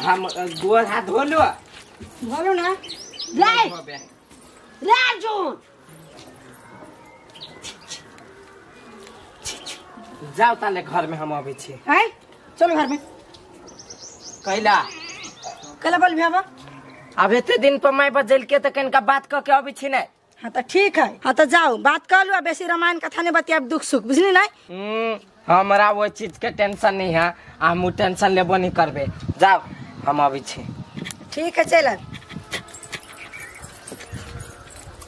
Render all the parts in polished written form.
हम गोर हाथ धोलू धोलू ना ले रे अर्जुन जाओ ताले घर में हम अबै छी। हैं चलो घर में। कैला कैला बोल भैया अब एते दिन पर my बजल के त कनका बात क के अबै छी ने। हां त ठीक है। हां त जाओ बात कर लू, बेसी रामायण कथा नहीं बतियाब दुख सुख बुझली नहीं। हमरा वो चीज के टेंशन नहीं है, हम टेंशन लेबो नहीं करबे। जाओ हम अबै छी। ठीक है चल।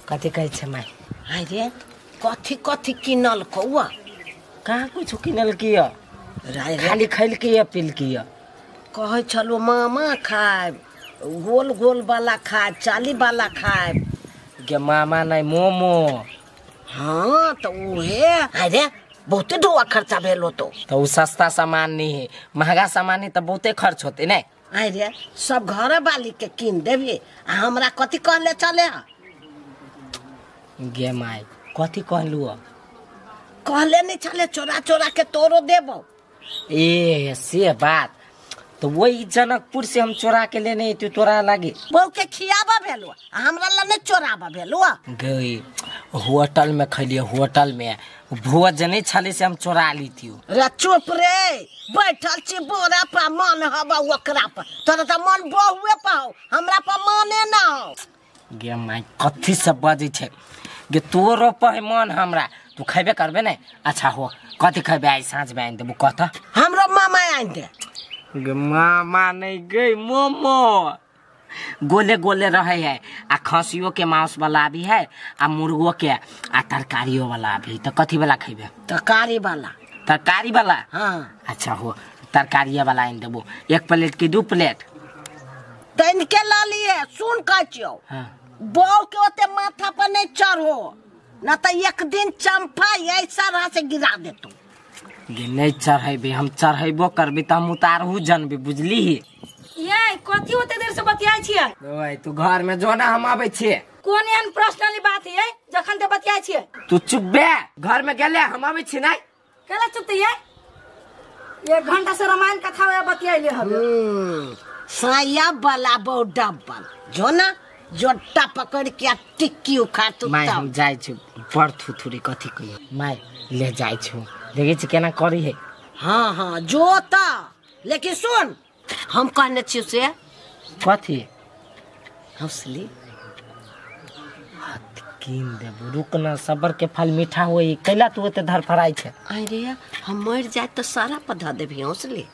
कथी कहै छै my? हाय रे कथी कथी किनल कौआ? कहाँ कुछ किनल किया, खाली खैल किया पील किया। कहै छलो मामा खायब, गोल गोल वाला खायब, चाली वाला खायब। गे मामा नहीं मोमो। हाँ तो उहे हाय रे बहुते ढोआ खर्चा भेल होतो। तो उ सस्ता सामान नहीं है, महंगा सामान है तो बहुते खर्च होते नहीं। आय रे सब घर वाली के किन देबी आ हमरा कथी कहले चले? गे my कथी कहलू? कहले नहीं चले चोरा चोरा के तोरो देबो। ए से बात तो वही जनकपुर से हम चोरा के लेने तू तोरा लागे। बहू के खियाबा भेलो हमरा ला नहीं चोराबा भेलो। गई होटल में खैलिए, होटल में भोज नहीं छले से हम चोरा ली थी। रे चुप रे बैठल छी बोरा पर मन हवा ओकरा पर, तोरा त मन बहुए पर हो, हमरा पर मने ना हो। गे my कथी सब बजै छै गे? तोरो पर है मन हमरा, तू खैबे करबे नहीं? अच्छा हो कथी खैबे आइ साँझ में आनि देबो कथ? हमरो मामा आनि दे। गे मामा नहीं गई मोमो गोले गोले रहे है आ खसियो के मांस वाला भी है आ मुर्गो के आ तरकारियो वाला भी। तो कथी वाला खैबे? तरकारी वाला। तरकारी वाला? हाँ। अच्छा हो तरकारी वाला आनि देबो। एक प्लेट की दू प्लेट? तन के ला लिए सुन कहै छियौ। हाँ। बहू के ओते माथा पर नहीं चढ़ो ना तो एक दिन चंपा ऐसा राह से गिरा देतो। गे नहीं चढ़ेबे हम, चढ़ेबो करबे त हम उतारहु जानबे बुझली। ये कथी ओते देर से बतियाय छियै? ओए तू घर में जो ना हम आबै छियै। कोन एहन पर्सनली बात है जखन ते बतियाय छियै? तू चुप बे, घर में गेले हम आबै छी नहीं। केला चुप त ये? एक घंटा से रामायण कथा होया बतियाइले हबे। साया वाला बहु डब्बल जो ना जोटा पकड़ के टिक्की उखाड़ तू। My हम जाय छी बड़ थुथुरी कथी कहियो my ले जाय छी देखे छी केना करी है। हाँ हाँ जो त लेकिन सुन हम कहने छियो से कथी? हौसली हाथ कीन देबो। रुक ना सबर के फल मीठा होई। कैला तू ओते धरफड़ाई छै? अरे हम मर जाय त सारा पधा देबी हौसली।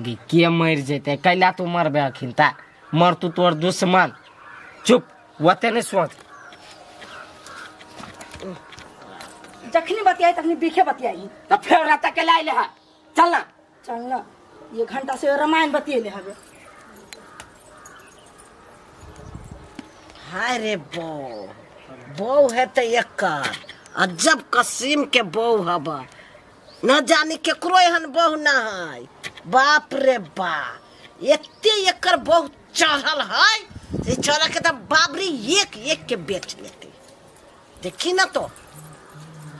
गे के मर जेते? कैला तू मरबे अखिन ता मर तू तोर दुश्मन। चुप ओते नहीं सोच। जखनी बतियाई तखनी बीखे बतियाई त फेर रात के लाइले है। चल ना चल ना ये घंटा से रामायण बतियेले हबे। हाय रे बो बो है त एकर अजब कसीम के बो हबा, न जानी केकरो एहन बहु ना है। बाप रे बा एते एकर बहु चढ़ल है से चढ़ा के त बाबरी एक एक के बेच लेते। देखी ना तो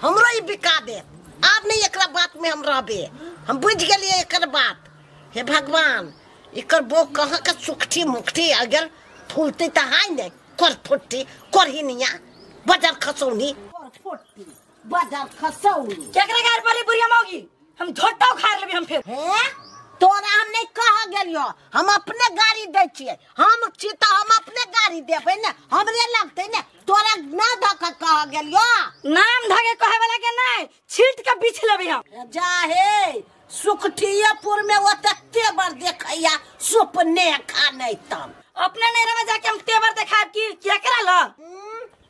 हमरो ही बिका दे। आब नहीं एकरा बात में हम रहबे, हम बुझ गेलिए एकर बात। हे भगवान एकर बो कहाँ के सुखठी मुखठी अगर फूलते त हाय नहीं कर फुट्टी करहिनिया बजार खसौनी कर फुट्टी बजार खसौनी। केकरा गार बोली बुढ़िया मौगी? हम झोटा उखाड़ लेबी हम फेर। हे तोरा हम नहीं कह गेलियो, हम अपने गाड़ी दै छियै। हम छी त हम अपने गाड़ी देबै ने, हमरे लगतै ने। तोरा ना धक कह गेलियो? नाम धके कहे वाला के नहीं, छीट के बिछ लेबी हम। जा हे सुखठियापुर में ओते तेवर देखैया सुपने खा नहीं तम। अपने नैहरा में जाके हम तेवर देखाब की केकरा ल?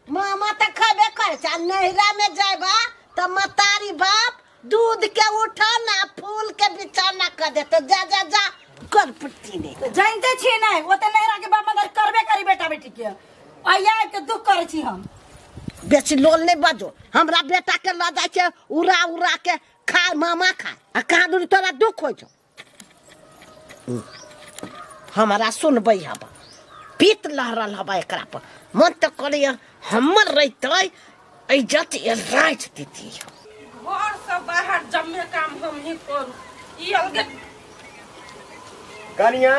मामा त खैबे करै छै। नैहरा में जायबा त मतारी बाप दूध के उठाना फूल के बिछाना कर देते। जा जा जा कर पुट्टी नहीं जानते छी नहीं ओते नैहरा के बाप मदर करबे करी बेटा बेटी के आया के दुख करे छी हम। बेसी लोल नहीं बजो। हमरा बेटा के ल जाय छै उड़ा उड़ा के खाय मामा खाय आ कहाँ दूरी तोरा दुख होइ छौ। हमरा सुनबै हबा पीत लहरल हबा एकरा पर मन त करैया हमर रहितै इज्जत राखि देती। घर से बाहर जम्मे काम हम ही करू। ई अलगे कनिया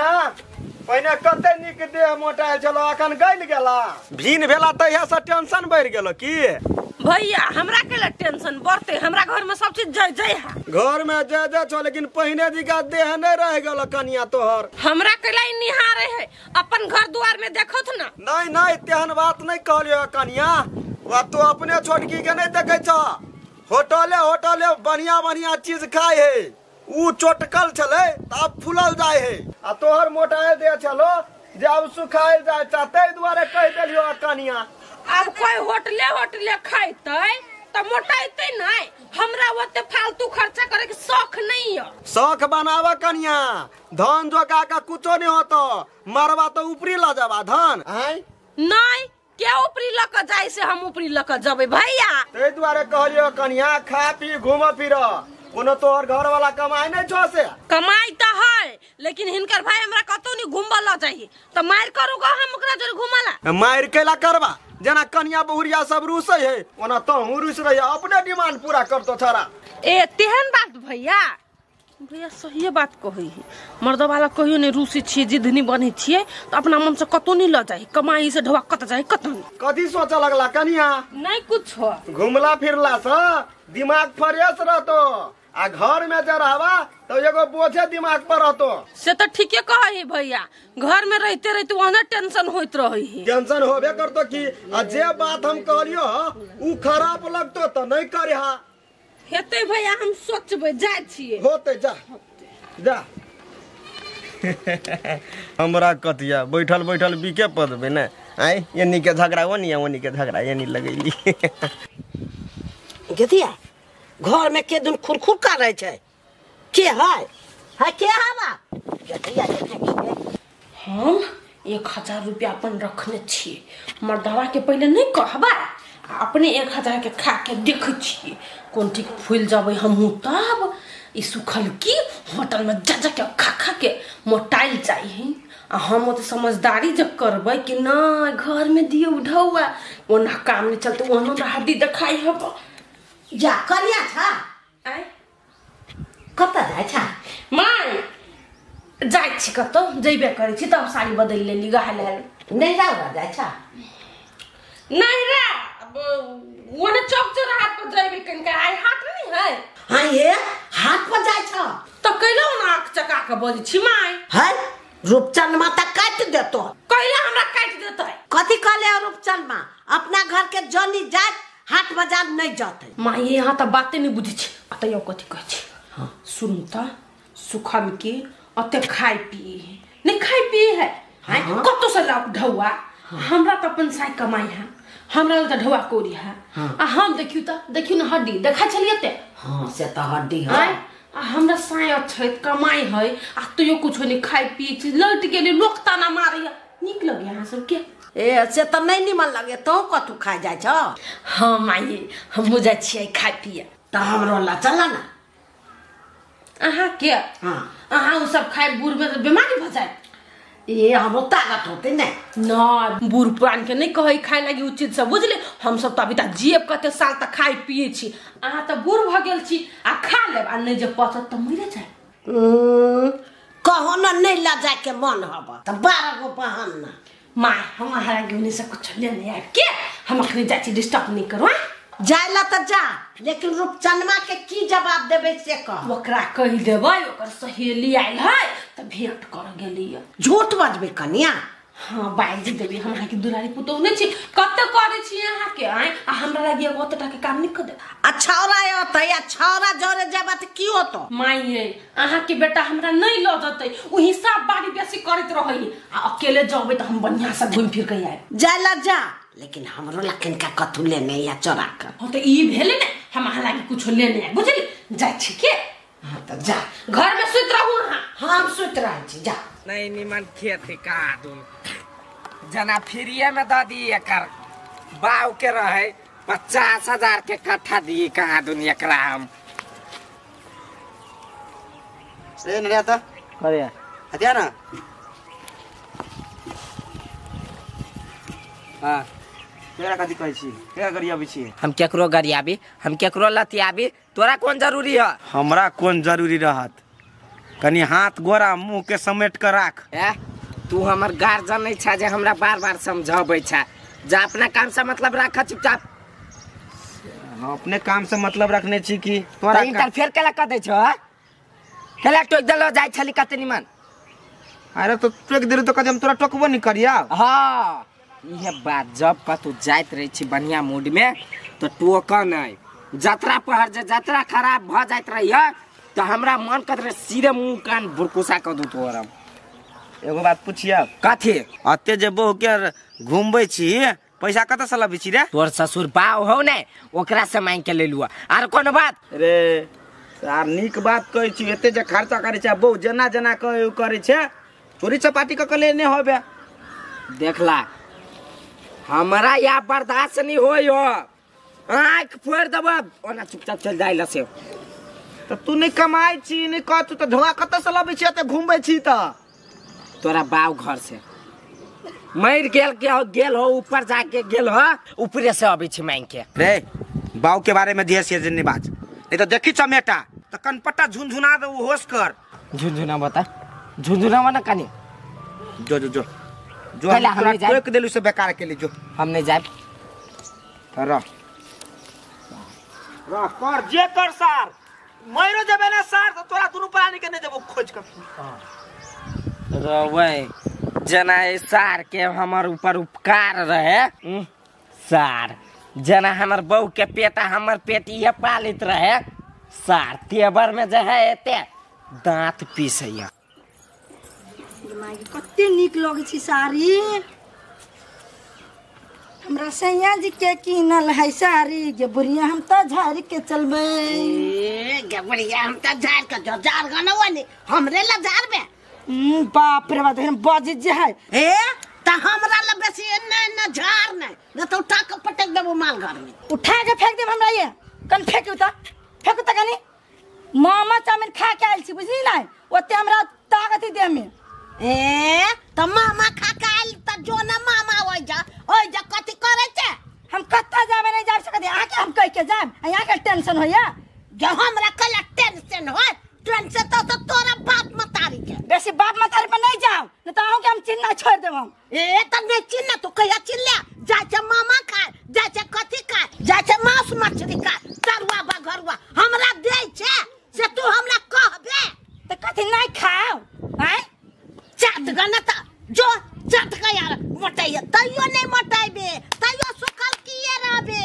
पहिने कते नीक देह मोटायल छलो अखन गलि गेला भीन भेला तहिया से टेंशन बढ़ि गेलो की भैया हमरा के टेंशन बढ़ते हमरा घर में सब चीज जय जय है घर में जय जय छो लेकिन पहिने जिका देह नहीं रह गेलो कनिया तोहर हमरा के लाई निहारे है अपन घर द्वार में देखत ना नहीं नहीं तेहन बात नहीं कहलियो कनिया वा तो अपने छोटकी के नहीं देखे छ होटले होटले बढ़िया बढ़िया चीज खाए है उ चोटकल छले तब फूलल जाय है आ तोहर मोटायल देह छलो जे अब सुखायल जाय ताहि दुआरे कहि देलियो कनिया अब कोई होटले होटले खाइते त मोटाइते नहीं हमरा ओते फालतू खर्चा करे के शौक नहीं है शौक बनावा कनिया धन जोगा का कुछो नहीं होतो मरवा तो ऊपरी ल जावा धन आय नहीं के ऊपरी ल के जाय से हम ऊपरी ल के जबे भैया ताहि दुआरे कहलियो कनिया खा पी घूम फिर कोनो तोहर घर वाला कमाई नहीं छो से कमाई त है लेकिन हिनकर भाई हमरा कतौ नहीं घुमबा ल जाई त मार करूगा हम ओकरा जोरे घुमला मार केला करबा जना कनिया बहुरिया सब रूसै है ओना तोहू रूस रही अपने डिमांड पूरा करतो छरा ए तेहन बात भैया भैया सही बात कहै है मर्द वाला कहियो नहीं रूसी छियै जिदनी बनै छियै त अपना मन से कतौ नहीं ल जाई कमाई से ढवा कत जाई कतौ कथी सोचे लगला कनिया नहीं कुछ घुमला फिरला से दिमाग फ्रेश रहतो आ घर में जे रहबा तो एगो बोझे दिमाग पर रहतो से तो ठीके कहै भैया घर में रहते रहते ओहने टेंशन होइत रहै है टेंशन होबे करतो की आ जे बात हम कहलियो उ खराब लगतो त नहीं करिहा हेतै भैया हम सोचबै जाइ छियै होते जा जा हमरा कतिया बैठल बैठल बीके पदबे ने आय एनी के झगड़ा ओनी ओनी के झगड़ा एनी लगैली गेथिया घर में के दिन खुरखुर कर रहे छे के है है के हवा गेथिया हम 1000 रुपया अपन रखने छियै मर्दवा के पहले नहीं कहबा अपने 1000 के खा के देखै छियै कोन ठीक फूल जबै हमहूँ तब ई सुखल की होटल में जा जा के खा खा के मोटाइल जाइ है आ हम ओते समझदारी जब करबै कि नहीं घर में दियो ढौआ ओना काम नहीं चलते ओहनो हमरा हड्डी देखाइ हब जा कनिया छा आय कत जाइ छा माय जाइ छी कतौ जइबे करै छी तब साड़ी बदलि लेली गहा लेल नहीं जाऊ जाइ छा नहीं रे अब ओने चौक चौराहा पर जइबे कनका आइ हाथ नहीं है हां ये हाथ पर जाइ छा त कैलो ना आँख चका के बजै छी माय है रूपचंद माता काट देतो कैला हमरा काट देतै कथी कहले रूपचंद माँ अपना घर के जनी जात हाट बाजार नहीं जाते माँ ये यहाँ त बाते नहीं बुझै छी अत यो कथी कहै छी हाँ सुन त सुखन के अते खाइ पी नहीं खाइ पी है हाँ? कतौ से लाउ ढौआ हमरा त अपन साइ कमाई है हमरा त ढौआ कोरी है आ हम देखियौ त देखियौ न हड्डी देखा छलियै ते हां से त हड्डी है आ हमरा साइ छै कमाई है आ तैयो कुछो नहीं खाइ पी छी लौट गेली लोक ताना मारै है नीक लगे अहाँ सबके ए से त नहीं निमन लगे तो कथू खा जाय छ हां माई हमहूँ जाइ छियै खाइ पिए त हमरो ला चल ना अहाँ के हां अहाँ उ सब खाइ बूढ़ में त बीमारी भ जायत ए हमरो ताकत होते ने न बूढ़ पुरान के नहीं कहै खाइ लागी उ चीज सब बुझले हम सब त अभी तक जियब कते साल तक खाइ पिए छी अहाँ त बूढ़ भ गेल छी आ खा लेब आ नहीं जे पचत त मरे जाय कहो न नहीं ला जाय के मन हब त 12 गो बहाना माय हम अहाँ लागी से कुछ लेने आयब के हम अखनी जाइ छी डिस्टर्ब नहीं करू जाय ला त जा लेकिन रूपचनमा के की जवाब देबै से कह ओकरा कहि देबै ओकर सहेली आयल है त भेंट कर गेली झूठ बजबै कनिया हाँ बाजि देबै हम अहाँके दुलारी पुतोहु नहि छी कते करै छी अहाँके आँय आ हमरा लागी एगो ओतेटा के काम नहि कर देब आ छौरा अतै आ छौरा जरे जेबा त की होतो माय ये अहाँके बेटा हमरा नहीं लऽ जेतै ओ हिसाब बारी बेसी करैत रहै आ अकेले जबै त हम बढ़िया से घुमि फिर के आयब जाय ला जा लेकिन हमरो ला किनका कथू लेने या चोरा कर हाँ त ई भेलै ने हम अहाँ लागी कुछो लेने आयब बुझली जाइ छी के हाँ त जा घर में सुति रहू अहाँ हम सुति रहै छी जा नहीं निमन खेत का दून जना फ्रीए में दऽ दी एकर बाव के रहे 50,000 के कट्ठा दी कहाँ दून एकरा हम रे नरिया त अरे हतिया ना हां केकरा कथी कहै छी केकरा गरियाबै छी हम केकरो गरियाबी हम केकरो लतियाबी तोरा कोन जरूरी है हमरा कोन जरूरी रहत कनी हाथ गोरा मुंह के समेट के राख। ए तू हमर गार्जियन नहीं छा जे हमरा बार बार समझाबै छा। जा अपना काम से मतलब राख चुपचाप। हम अपने काम से मतलब रखने छी कि तोरा इंटरफेयर केला क दै छो? केला टोक देलो जाय छली कते निमन। अरे तो टोक देलु तो कदम तोरा टोकबो नहीं करिया। हां इहे बात, जब कतौ जाइत रहे छी बढ़िया मूड में तो टोक नहीं। जतरा पहर जे जतरा खराब भ जाइत रही तो हमरा मन करत रहे सीधे मुंह कान बुरकुसा क दू तोरा। एगो बात पूछिया? कथी? अते जे बहु के घुमबै छी पैसा कतऽ से लबै छी रे? तोर ससुर बाव हो ने ओकरा से मांग के लेलुआ। आर कोनो बात? रे सार नीक बात कहै छी, एते जे खर्चा करै छै बहु जेना जेना कहै उ करै छै, चोरी चपाटी क के लेने होबे। देखला हमरा या बर्दाश्त नहीं होय हो, आँख फोड़ देब ओना चुपचाप चल जाय ल से। त तू नहीं कमाइ छी नहीं कतू त ढोआ कतऽ से लबै छी एते घुमबै छी त? तोरा बाव घर से मर गेल के हो गेल हो ऊपर जाके गेल हो ऊपरे से अबै छी मांग के। रे बाव के बारे में दिया से नहीं बाज, नहीं तो देखी चमेटा त कनपट्टा झुनझुना दे होश कर। झुनझुना बता, झुनझुना ना कनी। जो जो जो जो हम टोक देलु से बेकार के लिए जो हम नहीं जाए। रह रह कर जे कर सार मरो जेबे ना सार तो तोरा दुनु प्राणी के नहीं देबो खोज के। रवे जना सार के हमर ऊपर उपकार रहे सार, जना हमर बहू के पेटा हमर पेट ये पालित रहे सार, तेबर में जे है एते दांत पीसैया। कते नीक लगै छै साड़ी, हमरा सैया जी के किनल है साड़ी गे बुढ़िया हम त झाड़ के चलबै। गे बुढ़िया हम त झाड़ के जो झाड़ गनवा ने हमरे ला झाड़बे। बाप रे बाप बजे जे है। ए त हमरा ला बेसी ने न झाड़ ने न त उठा के पटक देबो माल घर में। उठा के फेंक देब हमरा ये कन फेंकू त फेंकू त कनी। मामा चाउमीन खा के आयल छी बुझली नै, ओते हमरा ताकत ही देह में। ए त मामा खा के आयल त जो न मामा ओइ जा कथि करै छै? हम कत्ता जाबे नहीं जा सकत, आके हम कह के जाब यहाँ के टेंशन होया। जो हमरा कला टेंशन होय, टेंशन तो तोरा बाप मतारी के। बेसी बाप मतारी पर नहीं जाओ न त अहूं के हम चिन्ना छोड़ देब हम। ए त नहीं चिन्ना तू कहिया चिल्ला जाय छै मामा खाय जाय छै कथि खाय जाय छै मांस मछली खाय तरुआ बघरुआ हमरा दै छै से तू हमरा कहबे त कथि नहीं खाओ। आय चाट गना त जो चाट के यार मोटाइए तैयो नहीं मोटाइबे तैयो सुखल किए रहबे।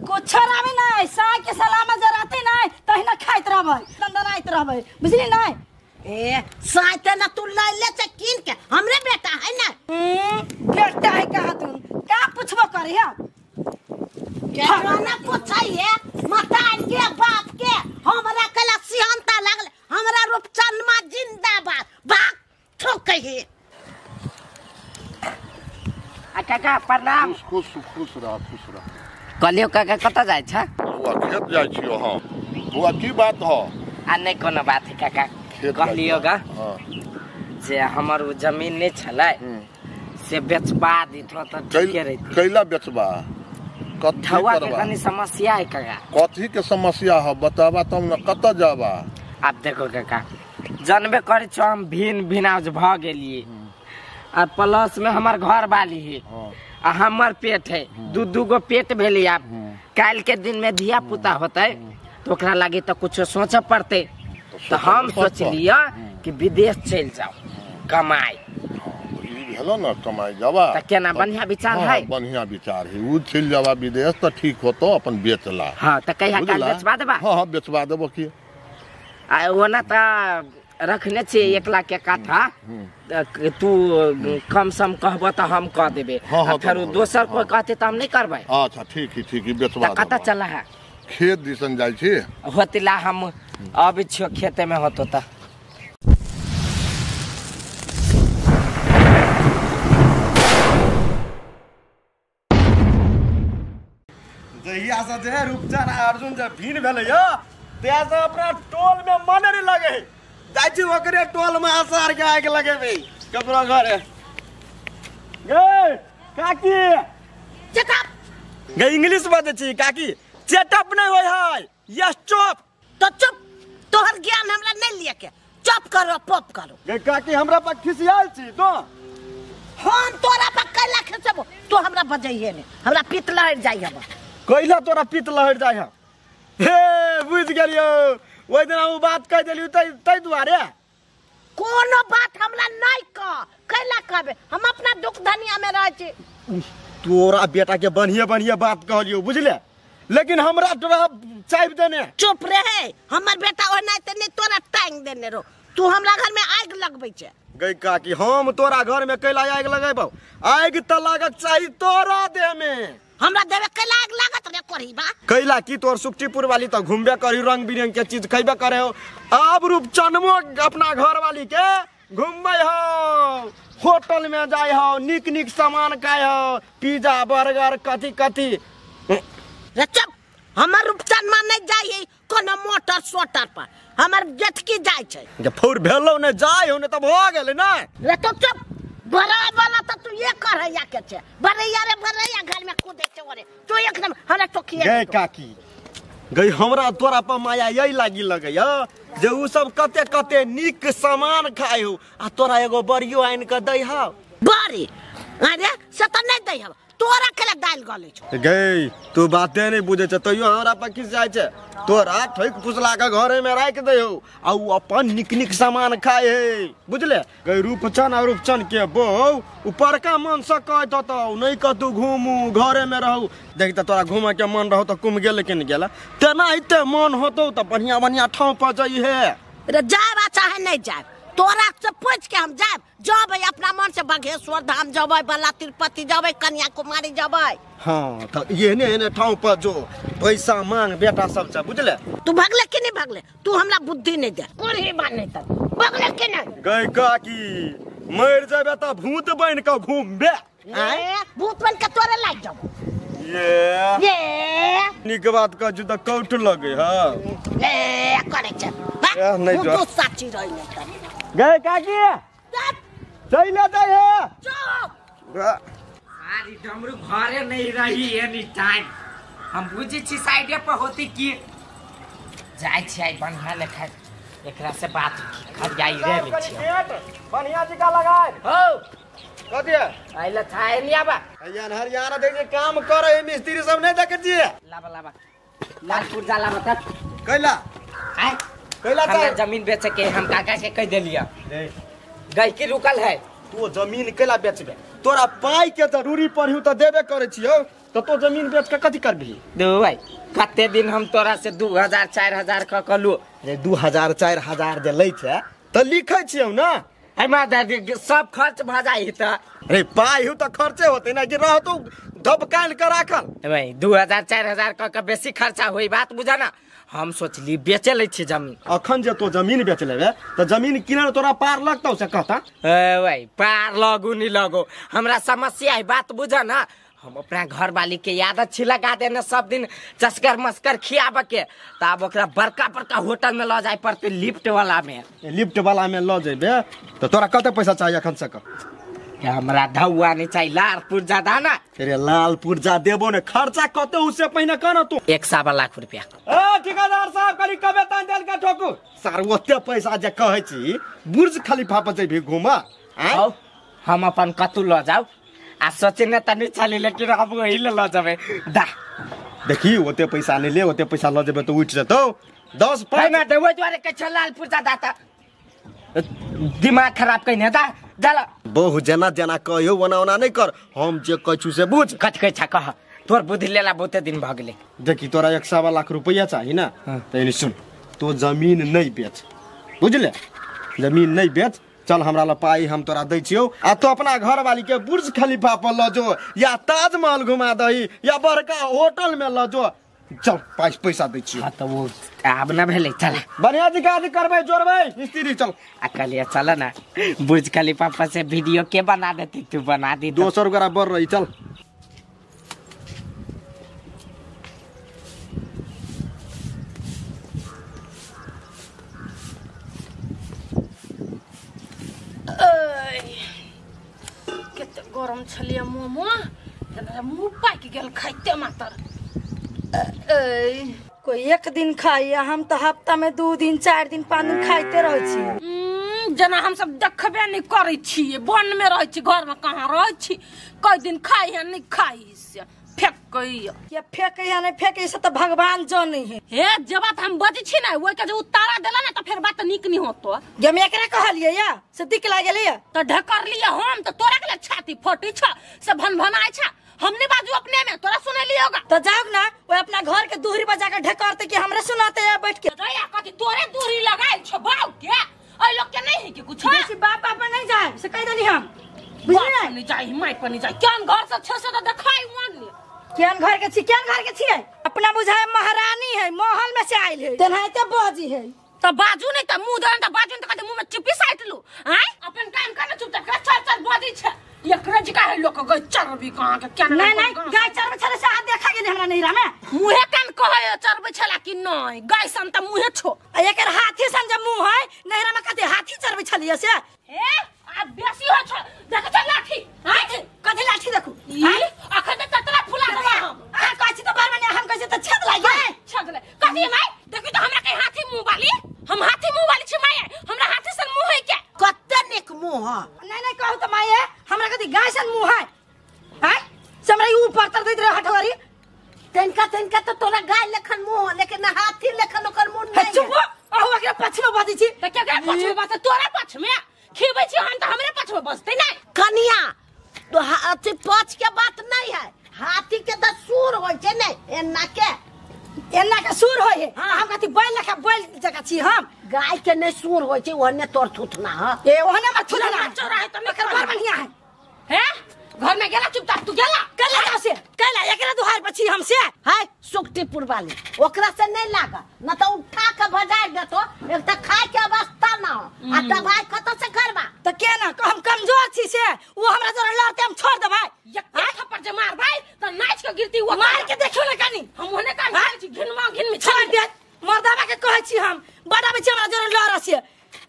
कुछ रहबे नहीं, साग के सलामा जराते नहीं तहिना खाइत रहबै दंदनाइत रहबै बुझली नहीं। ए साइते ना तू ले ले से कीन के हमरे बेटा है ना। बेटा है कहा तू का पूछबो करी है? केकरो ना पूछै है मतान के बाप के। हमरा कला सिहंता लागल हमरा रूपचनमा जिंदाबाद भाग ठोकै है। आ काका प्रणाम। खुश खुश रह खुश रह। कहलियो काका कतऽ जाइ छ? बुआ खेत जाइ छियो। हां बुआ की बात ह? आ नहीं कोनो बात है काका। कहलियो गा जे हमर उ जमीन नहीं छलै से बेचबा दिथो त ठीके रहितै। कैला बेचबा? कथी करबा? के कनी समस्या है काका। कथी के समस्या है बताबा तब न कतऽ जाबा? आब देखो काका जानबे करै छो हम भिन भिनाज भ गेलिए आ प्लस में हमर घर वाली है आ हमर पेट है दू दू गो पेट भेली। आब काल्हि के दिन में धिया पुता होतै तो ओकरा लागी तो कुछ सोचे पड़तै। तो हम सोचलिए कि विदेश चल जाओ कमाई। भेलो ना कमाई जाबा त केना बढ़िया विचार है? बढ़िया विचार है उ चल जाबा विदेश त ठीक होतो अपन बेचला। हां त कहिया काल बेचबा देबा? हां हां बेचबा देबो की। आ ओना त रखने छी 1 लाख के काठा, तू कम सम कहबो त हम कह देबे। आ फेर दोसर कोई कहते त हम नहीं करबै। अच्छा ठीक है ठीक है बेचबा देबो। कत चला है? खेत दिसन जाइ छी। होतिला हम अबै छियो खेते में होतो त। जहिया से जे रूपचन आ अर्जुन जे भिन भेलै तहिया से अपना टोल में मन नहीं लगे। जाइ छी ओकरे टोल में आसार के आगि लगेबै ककरो घरे। गे काकी चेकअप। गे इंग्लिश बजै छी काकी। चेकअप नहीं होय है, यस चुप। तो चुप, तोहर ज्ञान हमरा नहीं लिए के। चप करो पप करो। गे काकी हमरा पर खिसियाल छी तो? हम तोरा पर कैला खिसबो? तू हमरा बजैहे ने, हमरा पित्त लहर जाइ हब। कैला तोरा पित्त लहर जाइ हब? हे बुझ गेलियो, ओइ दिना उ बात कह देलियो तै दुआरे। कोनो बात हमरा नहीं कह, कैला कहबे? हम अपना दुख धनिया में रह छी। तोरा बेटा के बढ़िया बढ़िया बात कहलियो बुझले, लेकिन हमरा तोरा चाइब देने। चुप रहे, हमर बेटा ओनाहिते नहीं तोरा टांग देने रो। तू हमरा घर में आगि लगबै छे। गई काकी हम तोरा घर में कैला आगि लगेबौ? आगि त लागक चाही तोरा देह में। हमरा देह में कैला आगि लागत रे कोरीबा? कैला की तोर सुखटीपुर वाली त घुमबे करी, रंग बिरंग के चीज खैबे करे हो। आब रूपचनमो अपना घर वाली के घुमबै हो, होटल में जाय हो, निक निक सामान खाय हो, पिज्जा बर्गर कथी कथी। रे चुप, हमर रूपचनमा नहीं जाय कोनो मोटर सोटर पर, हमर जेठकी जाय छै। जे फौर भेलौ ने जाय हो ने त भ गेलै ने। रे तो चुप, बड़ा वाला त तू ये करैया के छै, बड़ैया रे बड़ैया घर में कूदै छै ओरे। तू एकदम हमरा टोकिए। गई काकी गई, हमरा तोरा पर माया यही लागी लगैया जे उ सब कते कते निक सामान खाय हो आ तोरा एगो बड़ियो आनि के दै हौ। बड़ी? अरे से त नहीं दै हौ, तोरा केला दालि गलै छौ। गई तू बाते नहीं बुझै छ तैयो हमरा पर खिस जाइ छै। तोरा ठोक फुसला के घरे में राखि दै हौ आ उ अपन निक निक सामान खाय है बुझले। गई रूपचन आ रूपचन के बहू उपरका मन से कहत होतौ नहीं कतौ घूमू घरे में रहू। देख त तोरा घूमे के मन रहौ त कुम गेल के नहीं गेल, तेनाहिते मन होतौ त बढ़िया बढ़िया ठाव पर जइहे। रे जायब आ चाहे नहीं जायब, तोरा से पूछ के हम जायब। जबै अपना मन से बघेश्वर धाम जबै, बला तिरुपति जबै, कन्याकुमारी जबै। हाँ त एहने एहने ठाव पर जो पैसा मांग बेटा सब से बुझले। तू भगले कि नहीं भगले? तू हमरा बुद्धि नहीं दे, कोरी बात नहीं त भगले कि नहीं? गई काकी मर जेबे त भूत बन के घूमबे। ए भूत बन के तोरे लाग जाबो। ये ये निक बात कहजू त कौट लगे। हां ए करे छ नहीं जो तू साची रही नहीं त। गए काकी चले जाए है। चुप, सारी डमरू घरे नहीं रही एनी टाइम। हम बुझी छी साइडे पर होती की जाय छी बढ़िया लेखा एकरा से बात खरियाई रे ले छी। बढ़िया जी का लगाए हो कथी आइला छाय नहीं आबा। हरियाणा हरियाणा देख काम करे मिस्त्री सब नहीं देख छी। लाबा लाबा लाल पुर्जा लाबा त कैला आय कैला हमरा जमीन बेचे के हम काका के कह देलिया। गई की रुकल है? तू जमीन कैला बेचबे? तोरा पाई के जरूरी पड़ियो त देबे करे छियौ, त तो जमीन बेच के कथी करबी? दे भाई कते दिन हम तोरा से 2000 4000 क कहलु। रे 2000 4000 जे लै छै त लिखै छियौ ना। ए माता सब खर्च भ जाई त। अरे पाई हो त खर्चे होते ना कि रहतो धबकाल के राखल। ए भाई 2000 4000 क के बेसी खर्चा होई, बात बुझा ना। हम सोचली बेचे लै छी जमीन। अखन जे तो जमीन बेच लेबे त जमीन किनल तोरा पार लगतौ से कहता? ए भाई पार लगू नहीं लगो, हमरा समस्या है, बात बुझा ना। हम अपना घर वाली के आदत छी लगा देने सब दिन चस्कर मस्कर खियाब के, त आब ओकरा बड़का बड़का होटल में ल जाय पड़ते, लिफ्ट वाला में। लिफ्ट वाला में ल जेबे त तोरा कते पैसा चाहिए अखन से कह? हमरा धौआ नहीं चाहिए, लाल पुर्जा दा ना। अरे लाल पुर्जा देबो ने, खर्चा कते उससे पहिने कह ना तू। 1.25 लाख रुपया। ए ठेकेदार साहब कनी कबे तान देल के ठोकू सर, ओते पैसा जे कहै छी बुर्ज खलीफा पर जेबी घुमा। आओ हम अपन कतू ल जाऊ आ सोचे ने तनी छली, लेकिन अब वही ल जेबे। दा देखी ओते पैसा नहीं ले, ओते पैसा ल जेबे तो उठ जतौ 10 5 ना दे। ओइ दुआरे के छ लाल पुर्जा दाता दिमाग खराब कइने दा जाला। बहु जना जना कहियो ओना ओना नहीं कर, हम जे कहै छु से बुझ। कथि कहै छ कह, तोर बुद्धि लेला बहुते दिन भ गेलै। देखी तोरा 1.25 लाख रुपया चाही ना, त एनी सुन, तो जमीन नहीं बेच बुझले, जमीन नहीं बेच, चल हमरा ल पाई हम तोरा दै छियौ आ तो अपना घर वाली के बुर्ज खलीफा पर ल जो या ताजमहल घुमा दही या बड़का होटल में ल जो। चल पैसा दै छियौ। हां त वो आब ना भेलै, चल बढ़िया जी काज करबै जोड़बै मिस्त्री। चल आ कहलिए चल ना बुर्ज खलीफा पर से वीडियो के बना देती, तू बना दी दोसर गोरा बढ़ रही। चल कते गरम छलिए मोमो, मुँह पाकि गेल खाइते मातर। कोई एक दिन खाई हम तो हफ्ता में 2 दिन 4 दिन 5 दिन खाइते रहै छी। जना हम सब देखबे नहीं करै छियै, वन में रहै छी, घर में कहाँ रहै छी। कई दिन खाई है नहीं खाई से फेंकैया के फेंकैया नहीं फेंकै से तो भगवान जानै है। हे जे बात हम बजै छी ना ओइ के जे उतारा देला ना तो फेर बात नीक नहीं होतो। जे हम एकरा कहलियै या से दिक लागल या तो ढकर लिया हम तो तोरा के छाती फटी छ से भनभनाय छ। हमने बाजू अपने में तोरा सुने लियोगा तो जाओ ना वो अपना घर के दूरी पर जाकर ढकरते कि हमरा सुनाते है बैठ के। रया कथि तोरे दूरी लगाइल छ बाऊ के ऐ लोग के नहीं है कि कुछ बेसी बाप बाप नहीं जाए से कह देली हम बुझली नहीं जाई माई पर नहीं जाई केन घर से छ से तो देखाई वन केन घर के छी केन घर के छी अपना बुझाए महारानी है महल में से आइल है तेनाहिते बाजी है। तो बाजू नहीं त मुंह दन त बाजू त कते मुंह में चिपी साइट लू आय अपन काम करना चुपचाप कर चल चल बाजी छ एकरे जी का है लोग गई चरबी कहां के केना नहीं नहीं गाय चरबे छले से हाथ देखा गेल हमरा नहिरा में मुहे कान कहै चरबे छला कि नहीं गाय सन त मुहे छो आ एकर हाथी सन जे मुंह है नहिरा में कते हाथी चरबे छलिए से। ए आ बेसी हो छ देख छ लाठी आय कथि लाठी देखू ई अखन त ततरा फुला देला हम आ कहै छी त बार माने हम कहै छी त छेद लागि गेल छेद लागि कथि माई देखी त हमरा के हाथी मुंह वाली हम हाथी मुंह वाली छी माई हमरा हाथी सन मुंह है के कते निक मुंह है। नहीं नहीं कहू त माई हमरा कथि गाय सन मुंह है हैं से हमरा ई ऊपर तर दैत रहे हठवारी तनका तनका तो तोरा गाय लेखन मुंह लेकिन हाथी लेखन ओकर मुंह नहीं। चुप अहू एकरा पछ में बजै छी त केकरा पछ में बजतै तोरा पछ में खेबै छी हम त हमरे पछ में बजतै नै कनिया तो हाथी पछ के बात नहीं है हाथी के त सूर होय छै नै एना के सूर होय है। हम कथि बैल लेखा बैल जका छी हम गाय के नै सूर होय छै ओहने तोर थुथना ह ए ओहने मत थुथना चोरा है त एकर बड़ बढ़िया है। हैं घर में गेला चुपचाप तू गेला कैला जाओ से कैला एकरा दुहार पर छी हम से हाय सुखटीपुर वाली ओकरा से नहीं लागा न त उठा के भजाय देतो एक त खाय के अवस्था ना हो आ दवाई कत से करबा त केना हम कमजोर छी से उ हमरा जरा लड़ते हम छोड़ देबै एक थप्पड़ जे मारबै त नाच के गिरती वो मार के देखियो ना कनी हम ओने कान खाइ छी घिनमा घिन में छोड़ दे मर्दावा के कहै छी हम बडाबै छी हमरा जरा लड़ से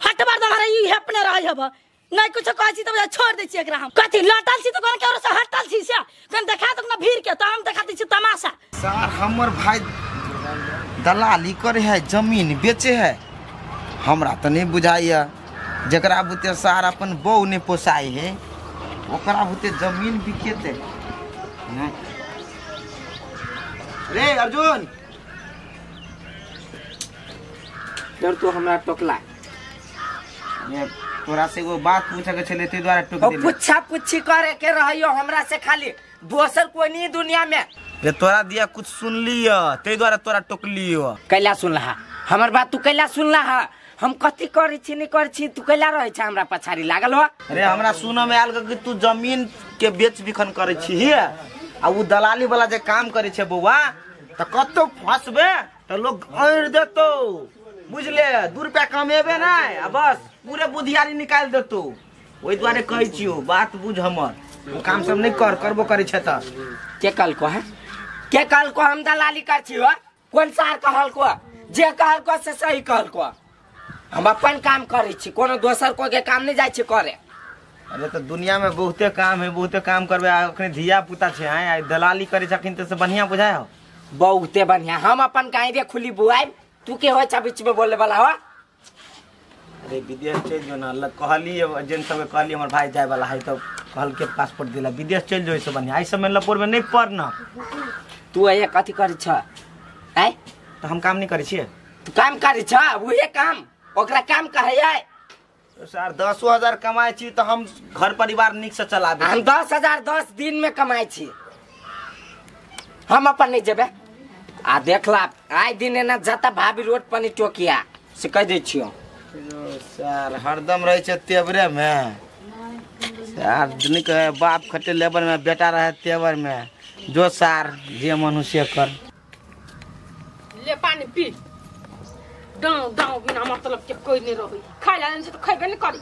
हट बार हमरा ई अपने रहै हब नहीं कुछ कहै छी त छोड़ दै छी एकरा हम कथि लटल छी त कोन केरो से हटल छी से कन देखा दो ना भीड़ के त हम देखा दै छी तमाशा। सर हमर भाई दलाली करे है जमीन बेचे है हमरा त नहीं बुझाइया जकरा बुते सार अपन बहू ने पोसाई है ओकरा बुते जमीन बिकेते नहीं। रे अर्जुन डर तू हमरा टोकला ये तोरा से एगो बात पूछे के छले ते द्वारा टोक देले। पुछा पुछी करे के रहियो हमरा से खाली दोसर कोई नहीं दुनिया में। रे तोरा दिया कुछ सुन लियो ते द्वारा तोरा टोक लियो। कैला सुनला हमर बात तू कैला सुनला हम कथि करै छी नहीं करै छी तू कैला रहै छ हमरा पछाड़ी लागल हो। अरे हमरा सुन में आयल कि तू जमीन के बेच बिखन करै छी आ उ दलाली वाला जे काम करै छै बौआ त कतौ फसबे त लोग ऐर देतौ बुझले 2 रुपया कमेबे नहीं आ बस पूरे बुधियारी निकाल देतौ। ओहि दुआरे कहै छियौ बात बुझ हमर ओ काम सब नहीं कर करबो करै छै त के कहलको है के कहलको हम दलाली कर छी हो कोन सार कहलको जे कहलको से सही कहलको हम अपन काम करै छी कोनो दोसर को के काम नहीं जाइ छी करे। अरे त दुनिया में बहुते काम है बहुते काम करबे आ अखनी धिया पुता छै आय दलाली करै छखिन त से बढ़िया बुझाय हो बहुते बढ़िया हम अपन गाय रे खुली बुआइ तू के हो बीच में बोले वाला हो। अरे विदेश चल जो ना कहली एजेंट सब कहली हमर भाई जाय वाला है तो कहल के पासपोर्ट दिला विदेश चल जो से बढ़िया आई सब में लपोर में नहीं पड़ना। तू ये कथि करै छ आय तो हम काम नहीं करै छियै तू काम करै छ उहे काम ओकरा काम कहै है सर 10,000 कमाइ छी तो हम घर परिवार निक से चलाबे हम 10,000 10 दिन में कमाइ छी हम अपन नहीं जेबे आ देखला आइ दिन एना जता भाभी रोड पर नहीं टोकिया से कह दै छियो। सर हरदम रहै छै तेवरे में सर निक बाप खटे लेबर में बेटा रहे तेवर में जो सार जे मनुष्य कर ले पानी पी दाव दाव बिना मतलब के कोई नहीं रही खाइ ला से तो खैबे नहीं करी।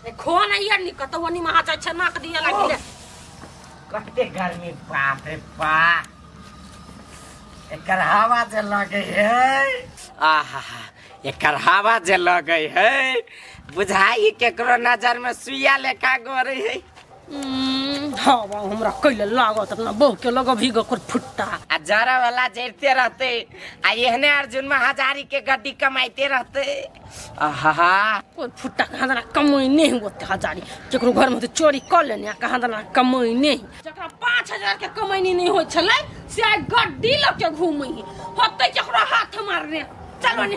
ए खो ना यार निकत वनी महा जाइ छै नाक दिया लागि ले कते गर्मी बाप रे बाप एकर हवा जे लगे है आहा एकर हवा जे लगे है बुझाई केकरो नजर में सुइया लेखा गोरे है। हाँ हमरा कैले लागत अपना बहू के लगबही ग कोर फुट्टा आ जरा वाला जरते रहते आ एहने अर्जुन में हजारी के गड्डी कमाइते रहते। आहा कोर फुट्टा कहाँ दना कमाई नहीं होते हजारी केकरो घर में तो चोरी कर लेने कहाँ दना कमाई नहीं जकरा 5000 के कमाई नहीं होय छलै से आइ गड्डी ल के घूमै होते केकरो हाथ मारने चलो नि।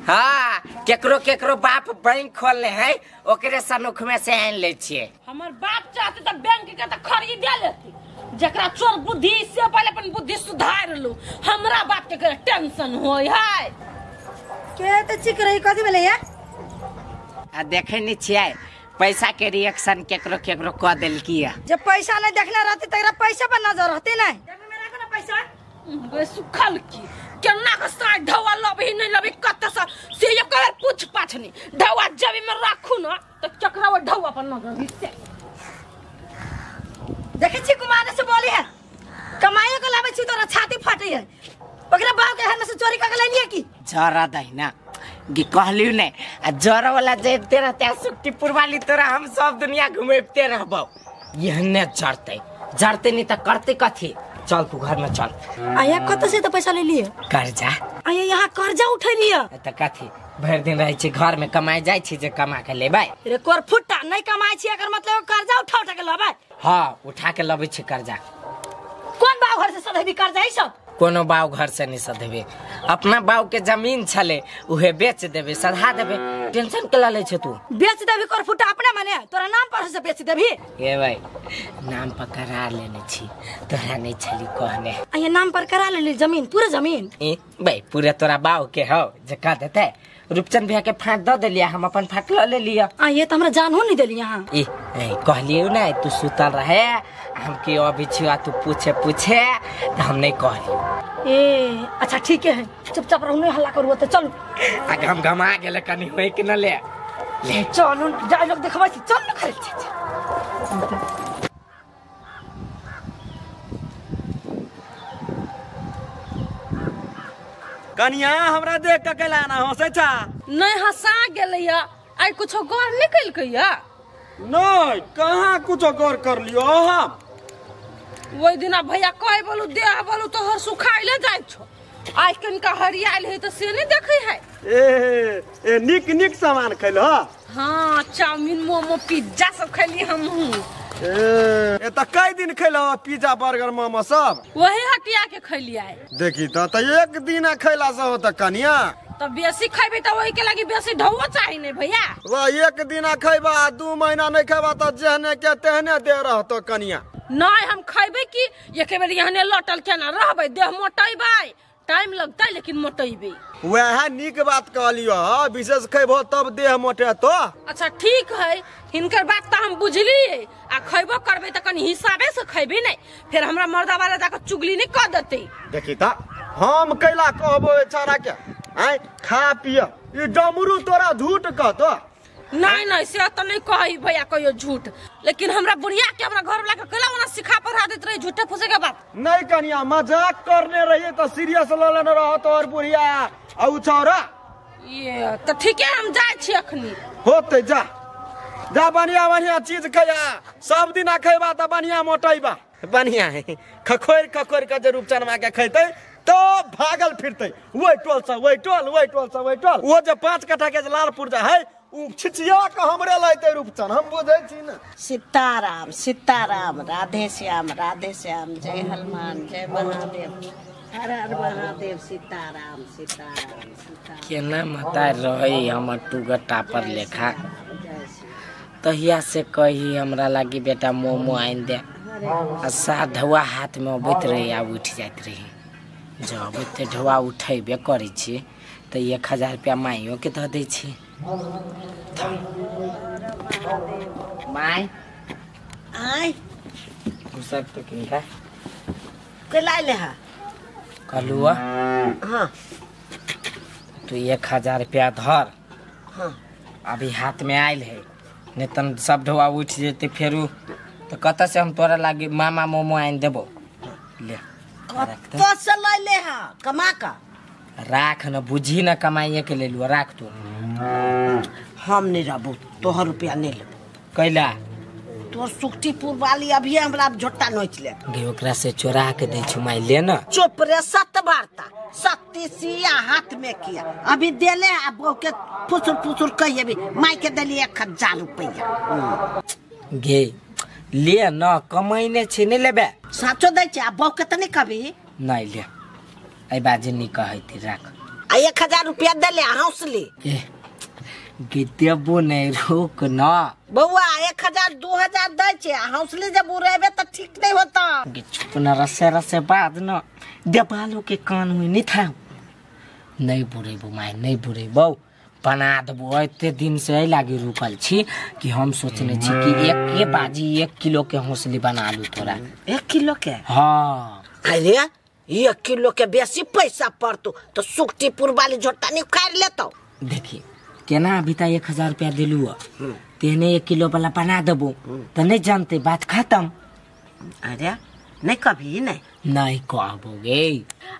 हाँ केकरो केकरो बाप बैंक खोलले है ओकरे सनुख में से आन ले छिए। हमर बाप चाहते त बैंक के त खरीदे लेती जकरा चोर बुद्धि से पहले अपन बुद्धि सुधार लो हमरा बाप के टेंशन होय है के त चिक रही कथि भेलै या आ देखे नि छिए पैसा के रिएक्शन केकरो केकरो क देलकी। जब पैसा नहीं देखने रहते तकरा पैसा पर नजर रहते नहीं जेब में राखो ना पैसा बे सुखल की केना के साथ ढवा लबही नहीं लबही कत से एक बार पूछ पाछ नहीं ढवा जब में राखू ना त चकरा वो ढवा पर नजर से देखे छी कुमार से बोली है कमाई के लावे छी तोरा छाती फटे है ओकरा बाप के हाथ में से चोरी कर के लेलिए की जरा दहिना गी कहलियो ने आ जरा वाला जेते रहते सुट्टीपुर वाली तोरा हम सब दुनिया घुमेबते रहबौ एहने जरते जरते नहीं त करते कथी। चल तू घर में चल। आया कत से त पैसा ले लिए कर्जा आया यहाँ कर्जा उठे लिया त कथी भर दिन रहै छी घर में कमाई जाय छी जे कमा के लेबै रे कोर फुट्टा नहीं कमाई छी एकर मतलब कर्जा उठा उठा के लेबै। हां उठा के लबै छी कर्जा। कोन बाव घर से सधेबी कर्जा ई सब? कोनो बाव घर से नहीं सधेबे अपना बाव के जमीन छले उहे बेच देबे सधा देबे टेंशन के लै छे तू बेच देबी कोर फुट्टा अपने मने तोरा नाम पर से बेच देबी। ए भाई नाम पर करा लेने छी तोरा नहीं छली कहने। आया नाम पर करा लेली जमीन पूरा जमीन ए भाई पूरा तोरा बाव के हो जे कह देते रूपचंद भैया के फाट the देलिया हम अपन फाट ल लेलिया। आ ये त हमरा जान हो नहीं देली यहां ए कहलियो ना तू सुतल रहे हम के अभी छिया तू पूछे पूछे त हम नहीं कहलियो। ए अच्छा ठीक है चुपचाप रहू नहीं हल्ला करू त चल आ घम घमा गेल कनी होय के न ले ले चल जा लोग देखबै छी चल न खरी। कनिया हमरा देख के कैला ना हंसै छा? नहीं हंसा गेलैया आइ कुछो गौर निकल गया नहीं कहाँ कुछो गौर कर लियो हम ओहि दिना भैया कहे बोलू देह बोलू तोहर सुखाइले जाइ छो आइ कनिका हरियाल है त से नहीं देखै है। ए ए निक निक सामान खैल। हां चाउमीन मोमो पिज्जा सब खैली हमहू। ए त कई दिन खैल पिज्जा बर्गर मोमो सब वही हटिया के खैली आए। देखी त एक दिन खैला से होत कनिया त बेसी खैबे त ओही के लागी बेसी ढौआ चाही नहीं भैया। वाह एक दिन खैबा 2 महीना नहीं खैबा त जेहने के तेहने दे रहतो कनिया। नहीं हम खैबे की एक बेर यहने लटल केना रहबै देह मोटेबै टाइम लगतै लेकिन मोटेबै। वह निक बात कहलियो विशेष खैबो तब देह मोटेतो। अच्छा ठीक है हिनकर बात त हम बुझलिए आ खैबो करबै त कनी हिसाबे से खैबे नहीं फिर हमरा मर्दा वाला जाके चुगली नहीं कर देते। देखी त हम कैला कहबो बेचारा के आय खा पिय ई डमरू तोरा झूठ कहतो। नहीं नहीं से त नहीं कही भैया कहियो झूठ लेकिन हमरा बुढ़िया के हमरा घर वाला के कैला ओना सिखा पढ़ा देत रही झूठे फूसे के बात। नहीं कनिया मजाक करने रहिए त सीरियस ल लेने रहो तोर बुढ़िया आ उ छौरा। ये त ठीक है हम जाय छी अखनी। होते जा जा बढ़िया बढ़िया चीज खैया सब दिन खैबा त बढ़िया मोटैबा बढ़िया है खखोर खखोर के जे रूपचनमा के खैतै तो भागल फिरतै वही टोल से वही टोल वही टोल से वही टोल। वो जे 5 कट्ठा के जे लाल पुर्जा है उ छिछिया के हमरे लैतै रूपचन हम बुझै छी ना। सीताराम सीताराम राधे श्याम जय हनुमान जय महादेव हर हर महादेव सीताराम सीताराम सीताराम। केना मता रही हमर टुगर टापर लेखा तहिया से कही हमरा लागी बेटा मोमो आनि दे आ साधवा हाथ में अबैत रही आ उठ जाइत रही। जब एते ढौआ उठेबे करै छी त 1000 रुपया माइयो के धऽ दै छी। My I घुसक तो किनका के लाइले हा कहलुआ। हां तू 1000 रुपया धर। हां अभी हाथ में आयल है नहीं तन सब ढौआ उठ जेते फेरू तो कत से हम तोरा लागी मामा मोमो आनि देबो। ले कत से लैले हा कमा का राख न बुझी न कमाइए के ले लुआ राख तू। हम नहीं रहबो तोहर रुपया नहीं लेबो। कैला तोर सुखटीपुर वाली अभी हमरा झोटा नोच ले गे ओकरा से चोरा के दै छु माई ले न। चुप रे सत बारता सत्ती सिया हाथ में किया अभी देले आ बहू के फुसुर फुसुर कहिए भी माई के देली 1000 रुपया गे ले न कमाइने छी नहीं लेबे साचो दै छै आ बहू के त नहीं कभी नहीं ले ए बाजी नहीं कहैती राख आ 1000 रुपया देले हौसली ए गे देबो नहीं रोक न बउआ 1000 2000 दै छै आ हौसली जब उड़ेबे त ठीक नहीं होता गे चुप न रसे रसे बाद न देबालो के कान हुई नहीं था नहीं बुरेबो माय नहीं बुरेबो बना देबो। एते दिन से एहि लागी रुकल छी कि हम सोचने छी कि एक बाजी 1 किलो के हौसली बना लू तोरा। 1 किलो के? हाँ। अरे 1 किलो के बेसी पैसा पड़तो तो सुखटीपुर वाली झोटा नहीं उखाड़ लेतो। देखी केना अभी तक 1000 रुपया दिलू तेने 1 किलो वाला बना देबो तो नहीं जानते बात खत्म। अरे नहीं कभी नहीं नहीं कहबो गे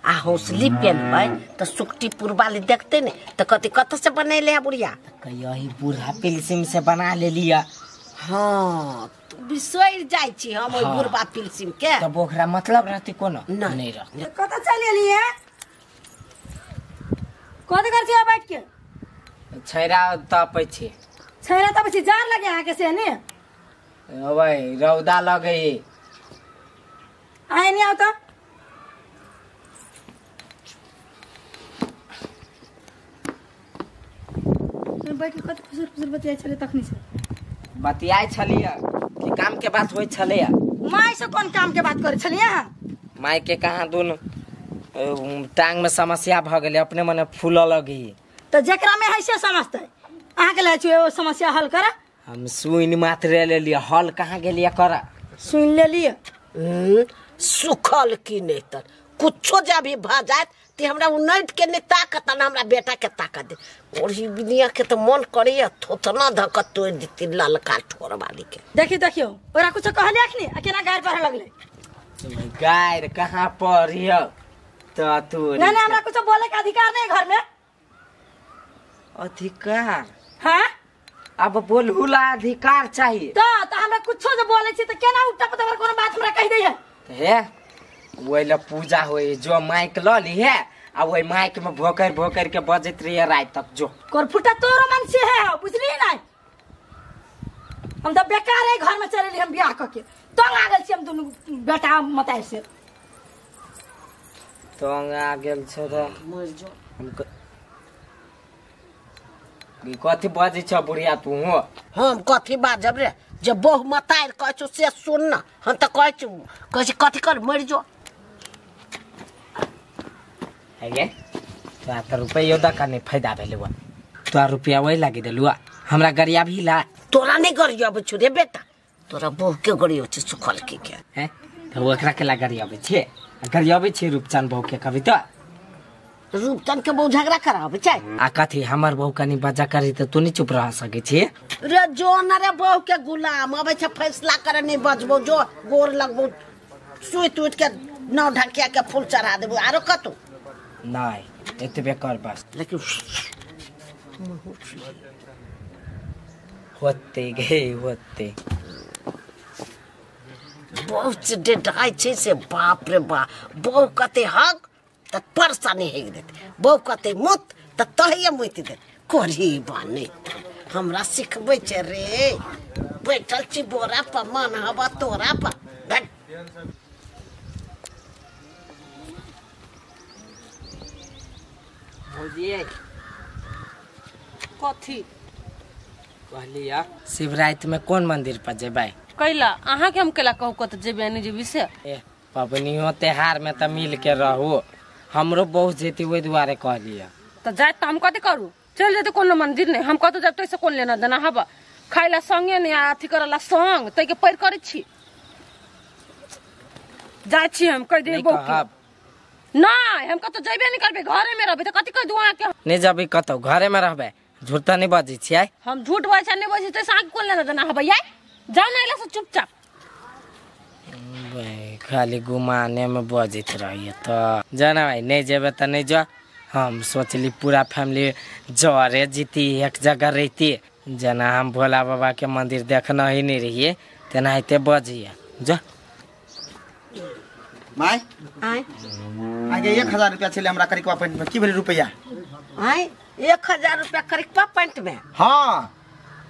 आ हौसली पेनबै तो सुखटीपुर वाली देखते ने तो कथी कत से बनैले है बुढ़िया यही बूढ़ा पिलसिम से बना ले लिया। हाँ तू बिसरि जाइ छी हम ओहि बुढ़बा पिलसिम के तब ओकरा मतलब रहती कोनो नहीं रह। कत चल एलिए कत कर छी बैठ के छैरा तपै छी छैरा तपै छी जान लगे अहाँ के से ने ओए रौदा लगे आए नहीं आता बैठ के कत फुसुर फुसुर बतियाइ छलै तखनी से बतियाइ छलियै कि काम के बात होइ छलैया। माय से कोन काम के बात करै छलियै अहाँ? माय के कहाँ दुन टांग में समस्या भ गेलै अपने मने फूलऽ लगी त जेकरा में है से समझतै अहाँ के लै छी ओ समस्या हल कर। हम सुइन मात्र लेलियै हल कहाँ गेलियै कर सुन लेलियै सुखल की नहीं तर कुछो जे अभी भ जात ते हमरा उनैट के नहीं ताकत ना हमरा बेटा के ताकत दे और ही दुनिया के तो मन करैया थोथना धक तोड़ देती ललका ठोर वाली के। देखी देखियो ओरा कुछ कहलियै अखनी आ केना गार पढ़ लगलै गार कहाँ पढ़ियो त तू नहीं नहीं हमरा कुछ बोले के अधिकार नहीं घर में। अधिकार? हां अब बोलहुला अधिकार चाहिए त हमरा कुछो जे बोले छी त केना उठा पता कोनो बात हमरा कहि दै है हे वही ला पूजा होई जो माइक ल ली है आ वही माइक में भोकर भोकर के बजैत रहिए रात तक जो करफुटा तोरो मन से है बुझली नहीं हम त बेकार है घर में चलेली हम बियाह क के तंग आ गेल छी हम दुनु बेटा मताई से तंग आ गेल छ त मर जो हम कथी बजै छ बुढ़िया तू हो? हम कथी बाजब रे जे बहु मतार कहै छौ से सुन न हम त कहै छु कहै छी कथी कर मरि जो हे तोरा त रुपैयो दऽ कऽ नहि फायदा भेलौ तोरा रुपया वही लागि देलु हमरा गरिया भी ला तोरा नहीं गरियाबै छौ रे बेटा तोरा बहु के गरियाबै छै सुखल की के हैं त ओकरा के ला गरियाबै छियै गरियाबै छियै रूपचन बहु के कभी त रूपचन के बहु झगड़ा कराबै छै आ कथी हमर बहु कनी बजा करी त तू नहीं चुप रह सकै छी रे जो न रे बहु के गुलाम अबै छै फैसला करे नहीं बजबो जो गोर लगबो सुति उठि के नौ ढकिया के फूल चढ़ा देबो आरो कतौ नहीं एतबे कर बस। लेकिन होते गे होते बहुत डेढ़ाइ छै से बाप रे बाप बहु कते हक त परसा नहीं हेग देते बहु कते मुत त तहिए मुति देते कोरी बने हमरा सिखबै छै रे बैठल छी बोरा पर मन हवा तोरा पर। भौजी कथी कहलिया शिवरात्रि में कोन मंदिर पर जेबै? कैला अहाँ के हम कैला कहू कत जेबै नहीं जेबै से ए पबनियो त्योहार में त मिल के रहू हमरो बहुत जेती ओहि दुआरे कहलिया त जाय त हम कथी करू चल जेते कोनो मंदिर नहीं हम कतौ जाब तैसे कोन लेना देना हब खाइला संगे नहीं आ अथी करला संग तै के पैर करै छी जाय छी हम कहि देबो नहीं हम कतौ जेबे नहीं करबै घरे में रहबै त कथी कह दू अहाँ के नहीं जेबै कतौ घरे में रहबै झूठ त नहीं बजै छियै हम झूठ बजै छी नहीं बजै तैसे अहाँ के कोन लेना देना हब यार जाउ ना एला से चुपचाप खाली घुमाने में बजैत रहिए त जाना भाई नहीं जेबै त नहीं जा। हम सोचली पूरा फैमिली जरे जीती एक जगह रहती जेना हम भोला बाबा के मंदिर देखना ही नहीं रहिए तेनाहिते बजिए जा। My आय आगे 1000 रुपया छले हमरा करिकवा पैंट में, की भेल रुपया? आय 1000 रुपया करिकवा पैंट में? हां,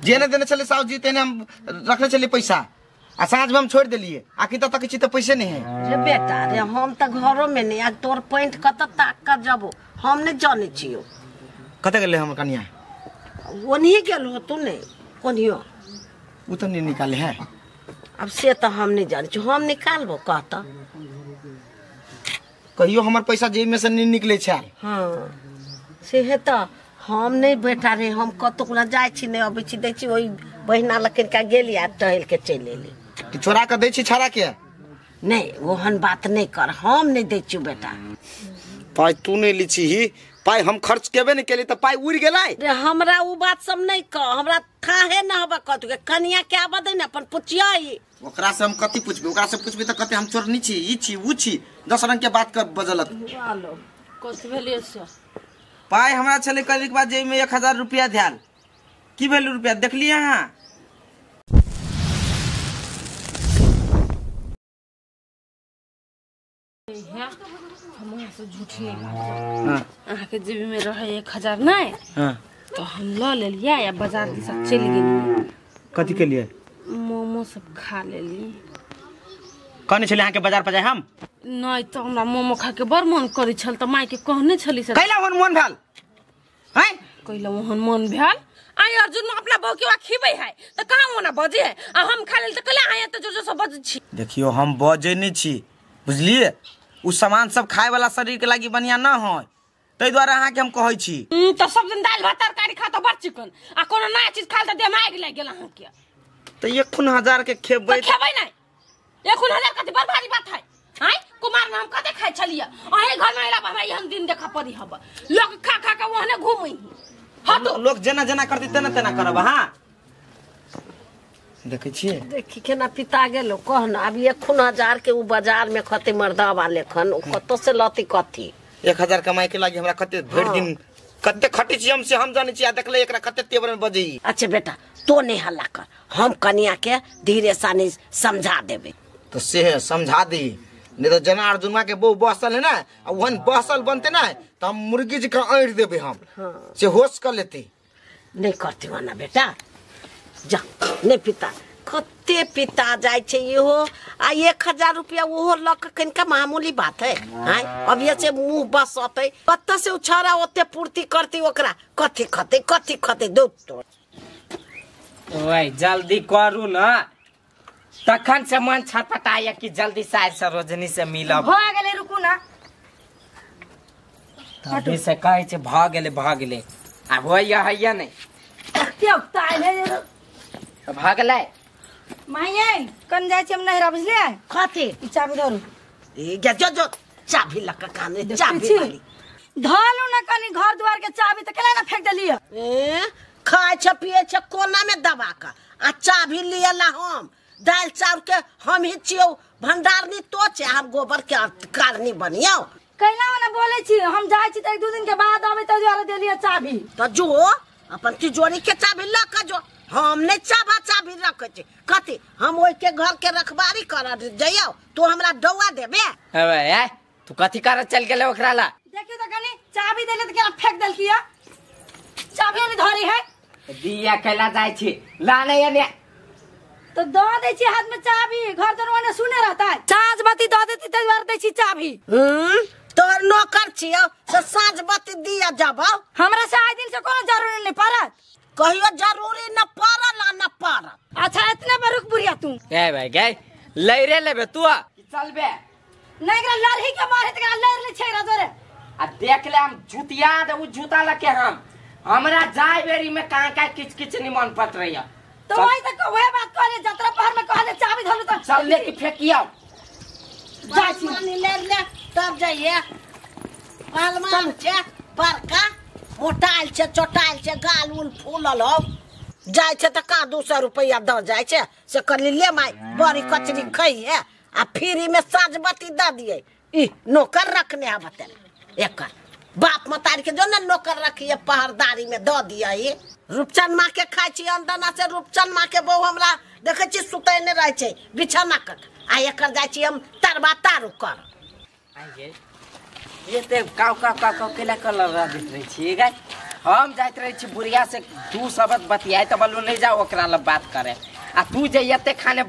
जेने देने छले साहु जी तेने हम रखने छले पैसा आ साँझ में हम छोड़ देलिए, आखिर तक तक छी त पैसे नहीं है। रे बेटा रे हम त घरो में नहीं, आ तोर पैंट कत ताक कर जबो हम नहीं जाने छियो। कत गेले हमर कनिया? ओनही गेल हो तू नहीं कोनियो उ त नहीं निकाले है। अब से त हम नहीं जाने छी, हम निकालबो कहता कहियो हमर पैसा जेब में से नहीं निकले छै। हां से है त हम नहीं बेटा रे, हम कतौ ना जाय छी नहीं अबै छी, दै छी ओहि बहिना लखन का गेली आ टहल के चलि एली। कि चोरा के दै छी छाड़ा के? नहीं ओहन बात नहीं कर, हम नहीं दै छी बेटा। पाई तू नहीं ली छी, पाई हम खर्च केबे नहीं केली त पाई उड़ गेलै। रे हमरा उ बात सब नहीं कह, हमरा थाहे न हबा कतौ के कनिया के आबा दे न अपन पुछियै। ओकरा से हम कथि पुछबे? ओकरा से पुछबे त कते हम चोरनी छी, ई छी उ छी, 10 रंग के बात कर बजलक। हेलो कथि भेलियै से? पाई हमरा छले कल के बाद जेब में 1000 रुपया ध्यान, की भेल रुपया देखलियै अहाँ? हम अहाँ से झूठ नहीं बाजब, अहाँके जेबी में रहे 1000 नहीं तो हम ल लेलियै या बाजार दिशा चलि गेलियै। कथी के लिए? मोमो सब खा लेली। कहने छलियै अहाँके बाजार पर जाय हम? नहीं तो हमरा मोमो खा के बड़ मन करै छल त माय के कहने छली से। कैला ओहन मन भेल? हैं कैला ओहन मन भेल? आइ अर्जुन अपना बहू के खिबै है त कहाँ ओना बजे है, आ हम खा लेल त कैला आया त जोर जोर से बजै छी। देखियो हम बजै नहीं छी बुझलिए, उ सामान सब खाए वाला शरीर के लागी बढ़िया न है, तै द्वारा अहाँ के हम कहै छी। त सब दिन दाल भात तरकारी खा त बड़ चिकन, आ कोनो नया चीज खा त देह में आगि लागि गेल अहाँ के। त 1000 के खेबै? खेबै नहीं, 1000 कथि बड़ भारी बात है। आइ कुमार में हम कते खाइ छलियै, अहे घर में अइला पर हमरा एहन दिन देखा पड़ी हब, लोग खा खा के ओहने घूमै। हां तो लोग जेना जेना करती तेना तेना करब। हां देखै छियै, देखी केना पिता गेलो कह न। अब 1000 के उ बाजार में खते मर्दावा लेखन उ कतो से लती कथी? 1000 कमाई के लागी हमरा कते भरि दिन कते खटी छी हम से हम जानै छी, आ देखले एकरा कते तेवर में बजई। अच्छा बेटा तो नहीं हल्ला कर, हम कनिया के धीरे सानी समझा देबे। तो से समझा दी, नहीं तो जना अर्जुनवा के बहु बसल है ना, आ ओहन बसल बनते ना त हम मुर्गी जी का ऐंठ देबे हम। हाँ। से होश कर लेती। नहीं करती ना बेटा, जा नहीं पिता कते पिता जाय छै इहो, आ 1000 रुपया ओहो ल के कनिका मामूली बात है। आय अब ये से मुंह बसतै कत से उछारा ओते पूर्ति करती ओकरा कथि खते कथि खते दो। ओए जल्दी करू ना, तखन से मन छटपटाया कि जल्दी साय सरोजनी से मिलब। भ गेलै रुकू ना, तभी से कहै छै भ गेलै भ गेलै, आब होइया हैया नहीं क्यों ताइ है भ गेलै। माये कन जाय छी हम नहरा बुझलियै? कथि? ई चाबी धरू। ए जा जो जो चाबी लक काने चाबी वाली धलू ना कनी घर द्वार के चाबी त केना ना फेंक देलियै? ए खाय छ पिए छ कोना में दबा के आ चाबी लियला हम दाल चाउर के हम ही छियौ भंडारनी तो छे, हम गोबर के कारनी बनियौ। कैला ओना बोलै छी हम जाय छी त 1-2 दिन के बाद आबै त द्वारे देलियै चाबी। त जो अपन तिजोरी के चाबी ल के जो, हम नहीं चाबा चाबी रखे छी कथि, हम ओइ के घर के रखबारी कर जइयौ तो हमरा डौआ देबे। अबे ए तू कथि कर चल गेले ओकरा ला? देखियो त कनी चाबी देले त केना फेंक देलकिया, चाबी नहीं धरी है दिया कैला जाय छी ला नहीं एने तो the they छी हाथ में चाबी, घर दरवाने सुने रहता है साँझ बाती the देती त द्वार दे छी चाबी। तोर नौकर छियौ से साँझ बाती दिया जाबौ, हमरा से आइ दिन से कोनो जरूरी नहीं पड़त, कहियो जरूरी न पड़ल आ न पड़त। अच्छा इतने पर रुक बुढ़िया तू। ए भाई गए लैरे लेबे तू चलबे नहीं एकरा लड़ही के मारे त एकरा लड़ ले छै जोरे। आ देख ले हम जूतिया दे उ जूता लके हम हमरा जाय बेरी में कां का किच किच नि मन पत रहिया तो वही तक वही बात कहले जतरा पहर में कहले चाबी धलू त चल ले के फेकिया जा छी ले ले तब जाइए। पहलवान छे बड़का मोटाइल छे चोटाइल छे गाल उल फूलल हो जाय छे त का 200 रुपया the जाय छे से कहली ले माई बड़ी कचरी खइहे आ फ्री में साँझ बत्ती the दिए। ई नौकर रखने हबते एकर बाप मतारी के जो ने नौकर रखिए पहरदारी में दऽ दिया। ये रूपचन माँ के खाइ छी अंदना से रूपचन माँ के बहु हमरा देखै छी सुतै नहि रहै छै बिछाना कर आ एकर जाइ छी हम तरबा तारू कर। ये ते काव काव काव काव केला कलर दैत रहै छी गाय। हम जाइत रहै छी बुढ़िया से दू शब्द बतियाइ तऽ बोलू नहीं जाओ ओकरा लग बात करे आ तू जे एते खाने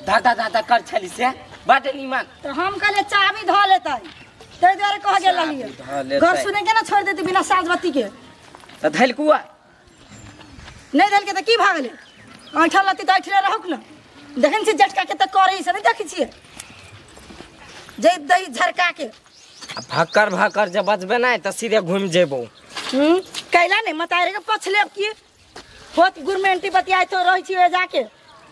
धाधा धाधा कर छली से बड नीमन। तो हम कहले चाबी धऽ लेतै ताहि दुआरे कह गेल रहलियै घर सुने के ना छोड़ देती बिना साँझ बत्ती के। तऽ धैलकुआ नहीं धैलके तऽ की भऽ गेलै ऐठल रहती तऽ ऐठले रहौक न। देखै छी झटका के तऽ करै से नहीं देखै छियै जे दही झरका के भक्कर भक्कर जब बजबे नहीं तऽ सीधे घूम जेबो। कैला नहीं मतारे के पछले की होत गुरमेंटी बतियाइ तो रहै छी ओए जाके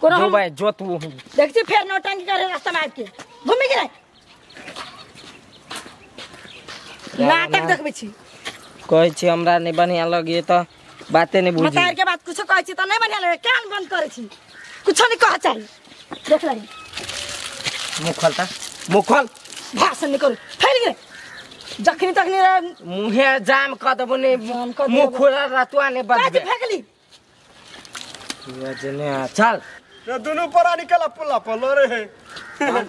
कोनो जो भाई जो तू देख छी फेर नौटंकी करे रास्ता में आबि के घूमी के नाटक देखबै छी। कहै छी हमरा नहीं बढ़िया लगे तऽ बाते नहीं बुझी। मतार के बात कुछो कहै छी तऽ नहीं बढ़िया लगे कान बंद करै छी कुछो नहीं कह चाही। देख लही मुँह खोलता मुँह खोल भाषण नहीं करू फैल गेलै जखनी तखनी मुँहे जाम कऽ देबो ने मुँह खोला रहतुआ नहीं बजबे फेकली चल रे दुनू परा निकल पुला पलो रे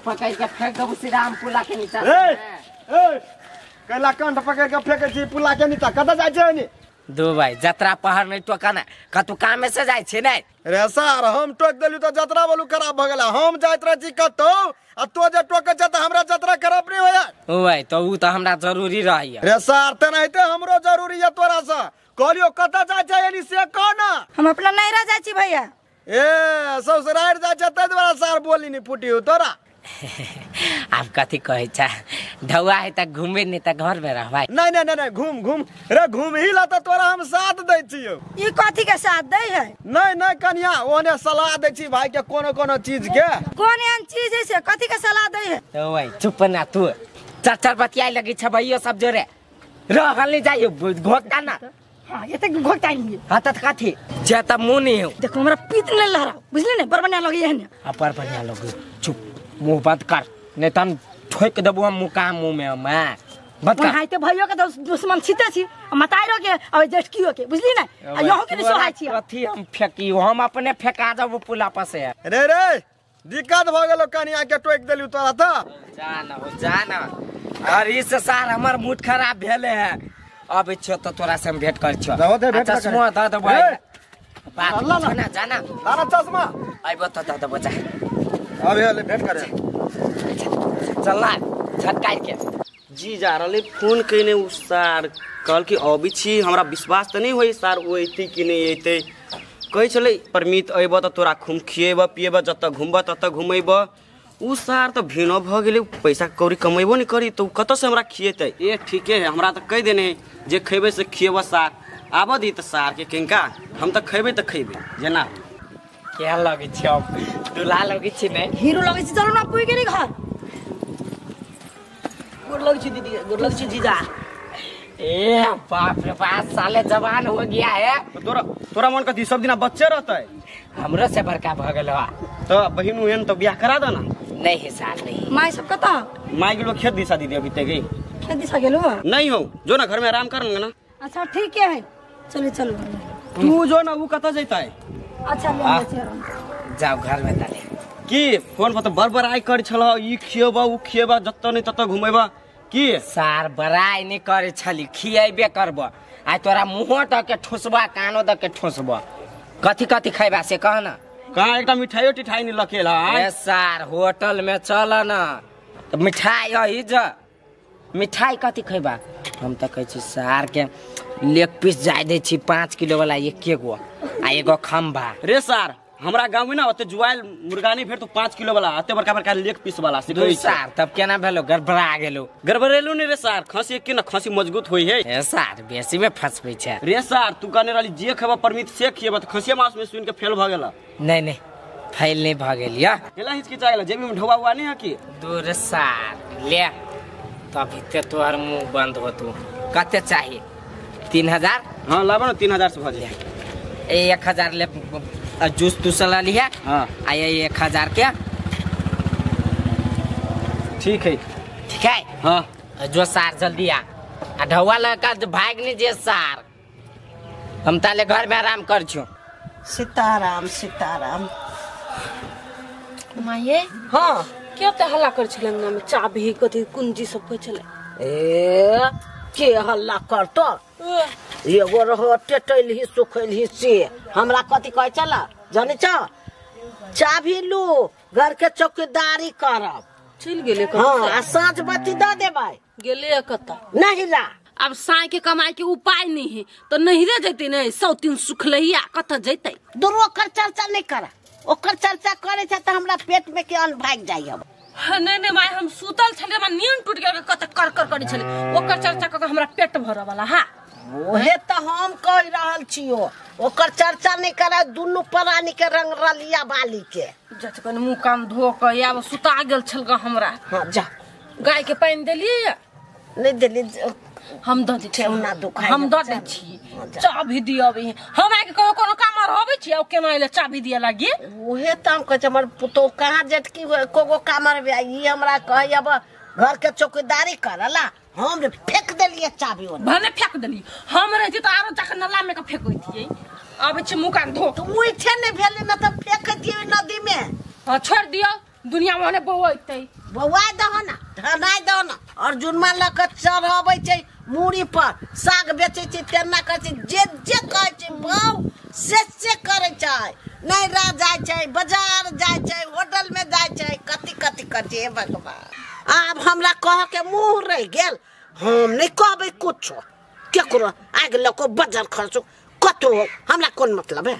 पकड़ के फेंक देबो सीधा हम पुला के नीचा। ए ए कैला कंठ पकड़ के फेंकै छी पुला के नीचा कतऽ जाइ छै नि? दू भाई जतरा पहाड़ नहीं टोका ना कतौ कामे से जाइ छै नै। रे सर हम टोक देलु तऽ जतरा बोलू खराब भऽ गेला। हम जाइत रहै छी कतौ आ तो जे टोकै छै तऽ हमरा जतरा खराब नहीं होया। ओ भाई तऽ उ तऽ हमरा जरूरी रहैया। रे सर तेनाहिते हमरो जरूरी है तोरा से। कहलियो कतऽ जाइ छै एनी से कह ना। हम अपना नैहरा जाइ छी भैया। ए ससुरारि जाइ छै ताहि दुआरे सार बोली नहीं फूटी हो तोरा। आब कथी कहै छै ढौआ है तऽ घूमे नहीं तऽ घर में रहबै। नहीं नहीं नहीं घूम घूम रे घूम ही ला तऽ तोरा हम साथ दै छियौ। ई कथी के साथ दै है? नहीं नहीं कनिया ओने सलाह दै छी भाई के कोनो कोनो चीज के। कोन एहन चीज है से कथी के सलाह दै है? तो भाई चुप ना तू चर चर बतियाइ लगी छै भैयो सब जोरे रहल नहीं जाइयो घोकता ना। हां ये तक घोकता नहीं। हां त कथी जे त मुंह नहीं हो। देखो हमरा पीत नहीं लहराओ बुझली ने बड़ बढ़िया लगे एहन। आ बड़ बढ़िया लगे चुप मुंह बंद कर नहीं त हम ठोक देबो हम मुंह का मुंह में हम बंद कर। हां ते भैयो के तो दुश्मन छिते छी मताइरो के आ जेठकियो के बुझली ने आ यहो के सोहाय छी। कथी हम फेकी हम अपने फेका जाबो पुला पर से। रे रे दिक्कत भ गेलो कनिया के टोक देलु तोरा त। जा ना हो जा ना और इस सार हमर मूड खराब भेले है। अब छो तो तोरा से हम भेंट कर छो। चश्मा the देबो बात ना जाना लाना चश्मा आइबो त the देबो जा। अबे ले भेंट करे चल ना झटकाइ के जी जा रहले फोन कइने उ सार कहल कि अबै छी हमरा विश्वास त नहीं होई सार ओ अइतै कि नहीं अइतै। कहै छलै परमित अइब त तोरा खूब खिएब पिएब जतऽ घुमब ततऽ घुमैब। उ सार त भिनो भ गेलै पैसा कौड़ी कमेबो नहीं करी त उ कतऽ से हमरा खिएतै। ए ठीके है हमरा त कहि देने जे खैबै से खिएब सार आबऽ दी त सार के किनका हम त खैबै त खैबै जेना। केहन लगै छै हम दुल्हा लगै छी नै हीरो लगै छी। चलू ना पुइ गेली घर। गोर लगै छी दीदी गोर लगै छी जीजा। ए बाप रे बाप साले जवान हो गया है। तोरा तोरा मन कथी सब दिना बच्चे रहतै? हमरो से बड़का भ गेल बा। त बहिन उहन त बियाह करा दे ना। नहीं है साल नहीं। माई सब कतऽ? माई गेलो खेत दिशा दीदी अभी तक गई खेत दिशा गेलो नहीं हो जो ना घर में आराम कर लेंगे ना। अच्छा ठीक है चलो चलो तू जो ना उ कतऽ जैतै? अच्छा ले जाओ घर में ताले की फोन पर त बड़बड़ाइ कर छल ई खिएबा उ खिएबा जतऽ नहीं ततऽ घुमेबा की सार बड़ाइ नहीं करे छली खिएबे करब आ तोरा मुँहो दऽ के ठोसबा कानो दऽ के ठोसबा। कथी कथी खैबा से कह ना। कहाँ एकटा मिठाइयो टिठाई नहीं लकेल है? ए सार होटल में चल ना त मिठाई अही ज मिठाई कथी खैबा? हम त कहै छी सार के लेग पीस जाय दै छी 5 किलो वाला एके गो आ एगो खम्भा। रे सार हमरा गांव में ना ओते जुआइल मुर्गा नहीं भेट तो 5 किलो वाला अते बड़का बड़का लेग पीस वाला से कहै सार। तब केना भेलो गड़बड़ा गेलो? गड़बड़ेलु नहीं रे सार खसी के ना खसी मजबूत होई है। ए सार बेसी में फंसबै छै। रे सार तू कहने रहली जे खेबा परमित से खिएबा त खसिया मांस में सुन के फेल भ गेला। नहीं नहीं फैल नहीं भ गेल या केला हिचकिचा गेला जेबी में ढोबा हुआ नहीं है की दूर सार ले तभी ते तोहर मुंह बंद होतू। कते चाहिए 3000? हां लाबो ना 3000 से भ जाए। ए 1000 ले जूस तूस ला लिया। हाँ आ ये 1000 के ठीक है। ठीक है हाँ जो सार जल्दी आ। आ ढौआ लगा भाग नहीं जे सार हम ताले घर में आराम कर छु। सीताराम सीताराम। माये हां क्यों ते हल्ला कर छले अंगना में चाबी कथी कुंजी सब कहै छले। ए के हल्ला करतो एगो रहो टेटैलही सुखैलही से हमरा कथी कहै छला जानै छ चाबी लू घर के चौकीदारी करब। चल गेले हां आ साँझ बत्ती द देबै गेले कत नहीं ला। अब साय के कमाई के उपाय नहीं है तो नहिरे जैते नहीं सौ तीन सुखलहिया कत जैते। दूर ओकर चर्चा नहीं कर ओकर चर्चा करे छ त हमरा पेट में के अन्न भाग जाय। अब नहीं नहीं my हम सुतल छले हमरा नींद टूट गेल कत कर कर करे छले ओकर चर्चा क के हमरा पेट भर वाला। हां ओहे त हम कह रहल छियो ओकर चर्चा नहीं करे दुनु प्राणी के रंग रलिया बाली के जत कन मुंह कान धो के आब सुता गेल छल ग हमरा। हां जा गाय के पानी देलिए नहीं देली हम the they ठेहुना दुखाय हम the they छी चाबी दियबे हम आके कहो कोनो काम आर होबे छी आ केना एले चाबी दिए लागी। ओहे त हम कहै छी हमर पुतोह कहाँ जेटकी कोगो काम आर ई हमरा कहै अब घर के चौकीदारी करला हम फेंक देलिए चाबी ओने भने फेंक देली हम रह छी त आरो जाके नला में के फेंकैतियै। आबै छी मुंह कान धो त उठे नै भेले न त फेंक दियै नदी में। हां छोड़ दियो दुनिया में ओने बौआइतै बौआइ दहो ना धनाइ दहो ना अर्जुनमा लऽ के चढ़बै छै मूड़ी पर साग बेचै छै तेना करै छै जे जे कहै छै बौ से करै छै नैरा जाइ छै बाजार जाइ छै होटल में जाइ छै कथी कथी करै छै। हे भगवान आब हमरा कह के मुँह रहि गेल हम नहीं कहबै कुछो केकरो आगि लऽ कऽ बजर खर्चो कतौ हमरा कोन मतलब है।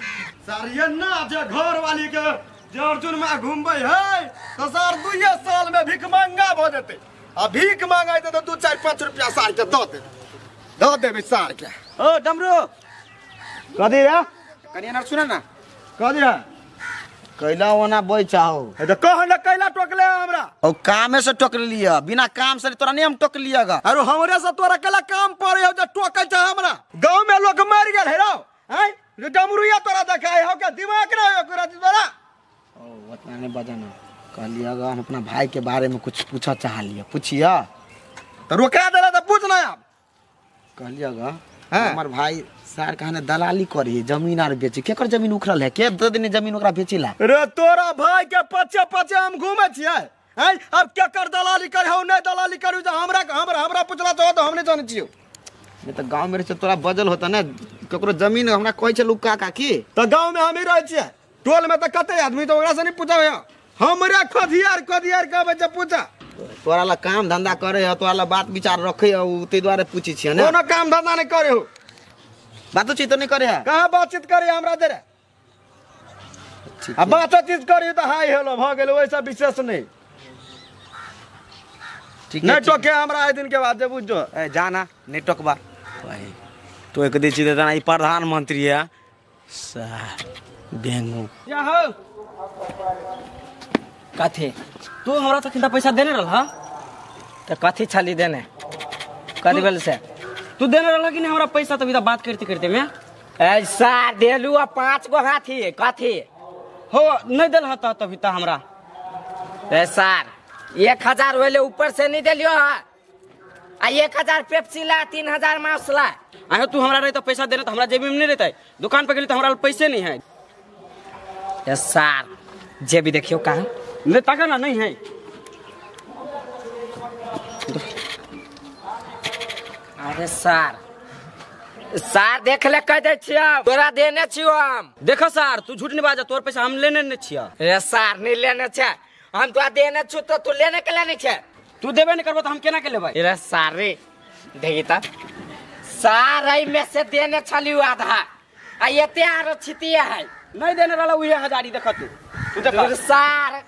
सर ये ना जे घर वाली के जे अर्जुन में घूमबै है तो सर 2 साल में भीख मांगा भ जेतै आ भीख मांगाय त 2 4 5 रुपया सार के the देबै सार के। ओ डमरू कथी रे कनी एना सुन ना कथी रे कैला ओना बोई चाहो ए त कह न कैला टोकले हमरा ओ कामे से टोक लिया बिना काम से तोरा नहीं हम टोक लिया गा। अरे हमरे से तोरा कैला काम पड़े हो जे टोकै छ हमरा गांव में लोग मर गेल है रो हैं जो डमरुया तोरा देखाय हो के दिमाग ना हो तोरा तोरा। ओ उतना नहीं बजाना कहलिया गा हम अपना भाई के बारे में कुछ पूछा चाह लिया पूछिया त रोका देला त पूछ ना आप कहलिया गा हमर भाई सार कहने दलाली करी जमीन आर बेची केकर जमीन उखड़ल है के दे देने जमीन ओकरा बेचीला रे तोरा भाई के पचे पचे हम घूमे छियै हैं अब केकर दलाली करे हो नहीं दलाली करू जे हमरा हमरा हमरा पूछला तो हम नहीं जानै छियो। नहीं त गांव में रहे तोरा बजल होता ना केकरो जमीन हमरा कहै छै लुका काकी त गांव में हम ही रहै छियै टोल में त कते आदमी त ओकरा से नहीं पूछा हमरा खदियार खदियार कहबै जे पूछा तोरा ला काम धंधा करे हो तोरा ला बात विचार रखे हो तै दुआरे पूछै छियै ना कोनो काम धंधा नहीं करे हो बातचीत नहीं करे है कहाँ बातचीत करे हमरा देरे आ बातचीत करी त हाय हेलो भ गेल ओइसा विशेष नहीं ठीक नहीं टोके हमरा आइ दिन के बाद जे बुझो ए जाना नहीं टोकबा तो एक दै छी देना ई प्रधानमंत्री है सार बेंगू या हो कथी तू हमरा तखन त पैसा देने रहल त कथी छली देने कथी भेल से तू देने रहल कि नहीं हमरा पैसा तभी त बात करते करते में ऐसा देलू आ 5 गो हाथी कथी हो नहीं देल हत तभी त हमरा ए सर 1000 होले ऊपर से नहीं देलियो आ 1000 पेप्सी ला 3000 मांस ला। आयो तू हमरा रहे त पैसा देने त हमरा जेबी में नहीं रहते दुकान पर गेली त हमरा पैसे नहीं है। ए सर जेबी देखियो कहाँ नहीं तका ना नहीं है। अरे सर सर देख ले कह दे छियो तोरा देने छियो हम। देखो सर तू झूठ नहीं बाजा तोर पैसा हम लेने नहीं छियो। अरे सर नहीं लेने छे हम तोरा देने छु तो तू लेने के लेने छे तू देबे नहीं करबो तो हम केना के लेबै। अरे सर रे देखी त सर एहि में से देने छलियो आधा आ एते आरो छितिया है नहीं देने वाला उहे हजारी देख तू तू देख सर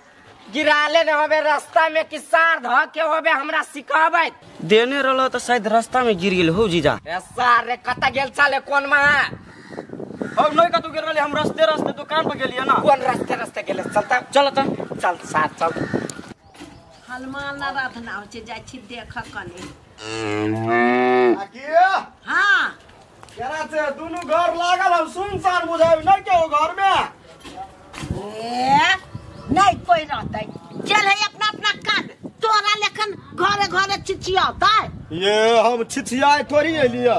गिराले न होबे रास्ता में कि सार ध के होबे हमरा सिखाबै देने रहल त शायद रास्ता में गिर गेल हो जीजा। ए सार रे कत गेल छले कोन मा हम नहीं कतौ गेल रहले हम रास्ते रास्ते दुकान पर गेलिए ना। कोन रास्ते रास्ते गेले चलता चल त चल सार चल। हनुमान आराधना होइ छै जाइ छी देख कनी आ के हां केरा से दुनु घर लागल हम सुनसान बुझाइ नहीं के हो घर में ए नहीं कोई रहते चल है अपना अपना काम तोरा लेखन घरे घरे चिचियाता ये हम छिछियाय थोड़ी एलियै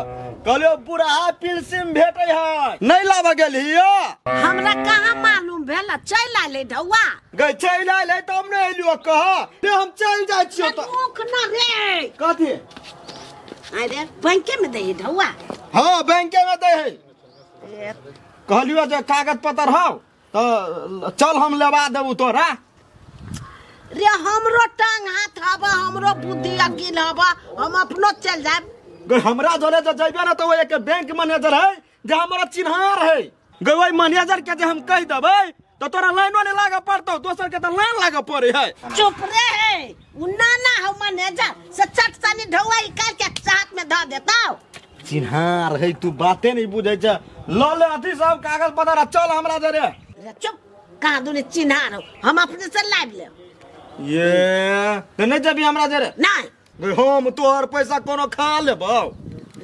कहलियो बुढ़ा पिलसिम भेटै है नहीं लाबऽ गेलियै हमरा कहाँ मालूम भेल चलि आयलै ढौआ गै चलि आयलै तऽ हम नहि एलियो कह ने हम चलि जाइ छियौ तऽ रुक न रे कथी अरे बैंके में दै ढौआ हाँ बैंके में दै है कहलियो जे कागज पत्र हौ तऽ चल हम लेबा देबू तोरा रे हमरो टांग हाथ हबा हमरो बुद्धि अकिल हबा हम अपनो चल जाब गै हमरा जोरे जे जइबे न तऽ ओ एक बैंक मैनेजर है जे हमरा चिन्हार है गै ओहि मैनेजर के जे हम कहि देबै तऽ तोरा लाइनो नहि लागऽ पड़तौ दोसर के तऽ लाइन लागऽ पड़ै है चुप रे है उ नाना हौ मैनेजर से चट सनी ढौआ निकाल के हाथ में धऽ देतौ चिन्हार है तू बाते नहीं बुझै छै लऽ ले अथी सब कागज पत्र आ चल हमरा जरे रे चुप कहाँ दुनी चिन्हार हौ हम अपने से लाबि लेब ये तऽ नहि जेबही हमरा जरे नहीं हम तोहर पैसा कोनो खा लेबौ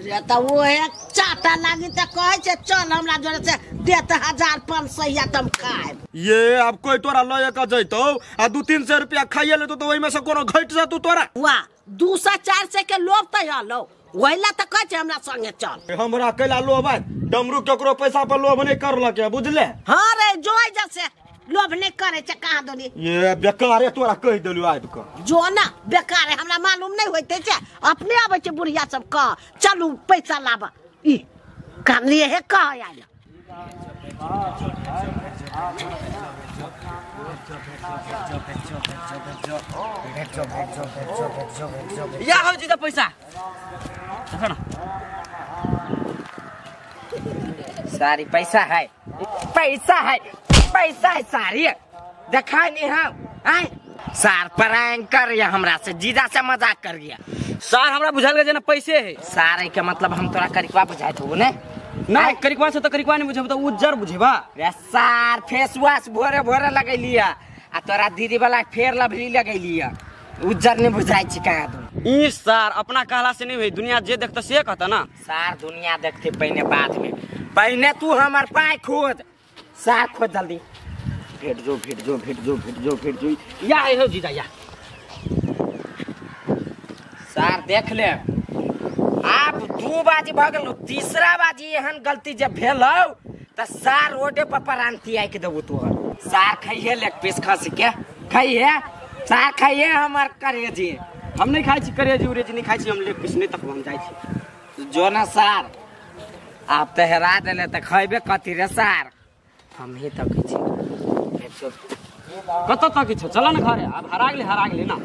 रे तऽ ओहे चाटा लागी तऽ कहै छै चल हमरा जोरे से देत 1500 या तम खाएब ये अब कोई तोरा लए के जैतौ आ 2-300 रुपया खाइए लेतौ तऽ ओहिमे से कोनो घटि जेतौ तोरा वाह 200-400 के लोभ तऽ हलो ओहिला तऽ कहै छै हमरा संगे चल हमरा कैला लोभ आयत डमरू केकरो पैसा पर लोभ नहि करलक बुझले हाँ रे जोइ जसे लोभ नहीं करे छै कहाँ दोनी ये बेकारे तोरा कहि देलु आबि कऽ जो ना बेकार है हमरा मालूम नहीं होते छै अपने आबै छै बुढ़िया सब कह चलू पैसा लाब ई कानलिए हे कह आयल या हो जीजा पैसा देखो ना सारी पैसा है पैसा है पैसा है सारी देखा नहीं हम आय सार प्रैंक कर गया हमरा से जीजा से मजाक कर गया सार हमरा बुझल गया जेना पैसे है सारे के मतलब हम तोरा करिकवा बुझाइत होबो ने ना करिकवा से तो करिकवा नहीं बुझब तो उज्जर बुझेबा रे सार फेस वॉश भोरे भोरे लगैलिया आ तोरा दीदी वाला फेर लभली लगैलिया उज्जर नहीं बुझाइ छी कहाँ तू ई सार अपना कहला से नहीं होई दुनिया जे देखता से कहता ना सार दुनिया देखते पहिने बाद में पहिने तू हमर पाय खोज सार खोज जल्दी भेट जो भेट जो भेट जो भेट जो भेट जो या हो जीजा या सार देख ले आप 2 बाजी भऽ गेल तीसरा बाजी एहन गलती जब भेल हौ तऽ सार रोडे पर परांती आइ के देबू तोहर सार खइहे लेग पीस खसी के खइहे सार खइहे हमर करेजी हम नहीं खाइ छी करेजी उरेजी नहीं खाइ छी हम लेग पीस नहीं तक हम जाइ छी जो ना सार आप तऽ हेरा देले तऽ खइबे कथी रे सार हम ही तक छी कतऽ तक छौ चल ना घरे अब हरा गेलै ना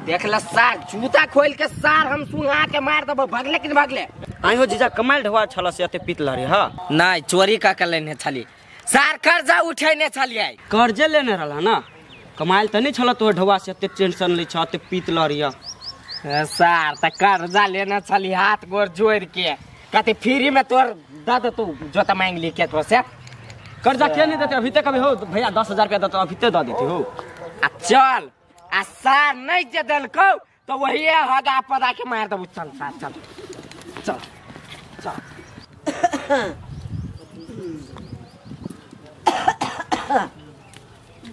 देख ले सार जूता खोल के सार हम सुहा के मार देबो भगले कि भगले आई हो जीजा कमाल ढवा छल से एते पीत लहरी हां नहीं चोरी का के लेने छली सार कर्जा उठेने छलियै कर्जे लेने रहला ना कमाल तऽ नहीं छल तो ढवा से एते टेंशन लै छ एते पीत लहरी सार त कर्जा लेने छली हाथ गोर जोड़ के कते फ्री में तोर the they तू जोता मांग ली के तो से कर्जा के नहीं देते अभी तक अभी हो भैया 10,000 रुपया दे तो अभी ते दे देते हो आ चल आ सार नहीं जे देलकौ तो वही हगा पदा के मार देबू चल सार चल चल चल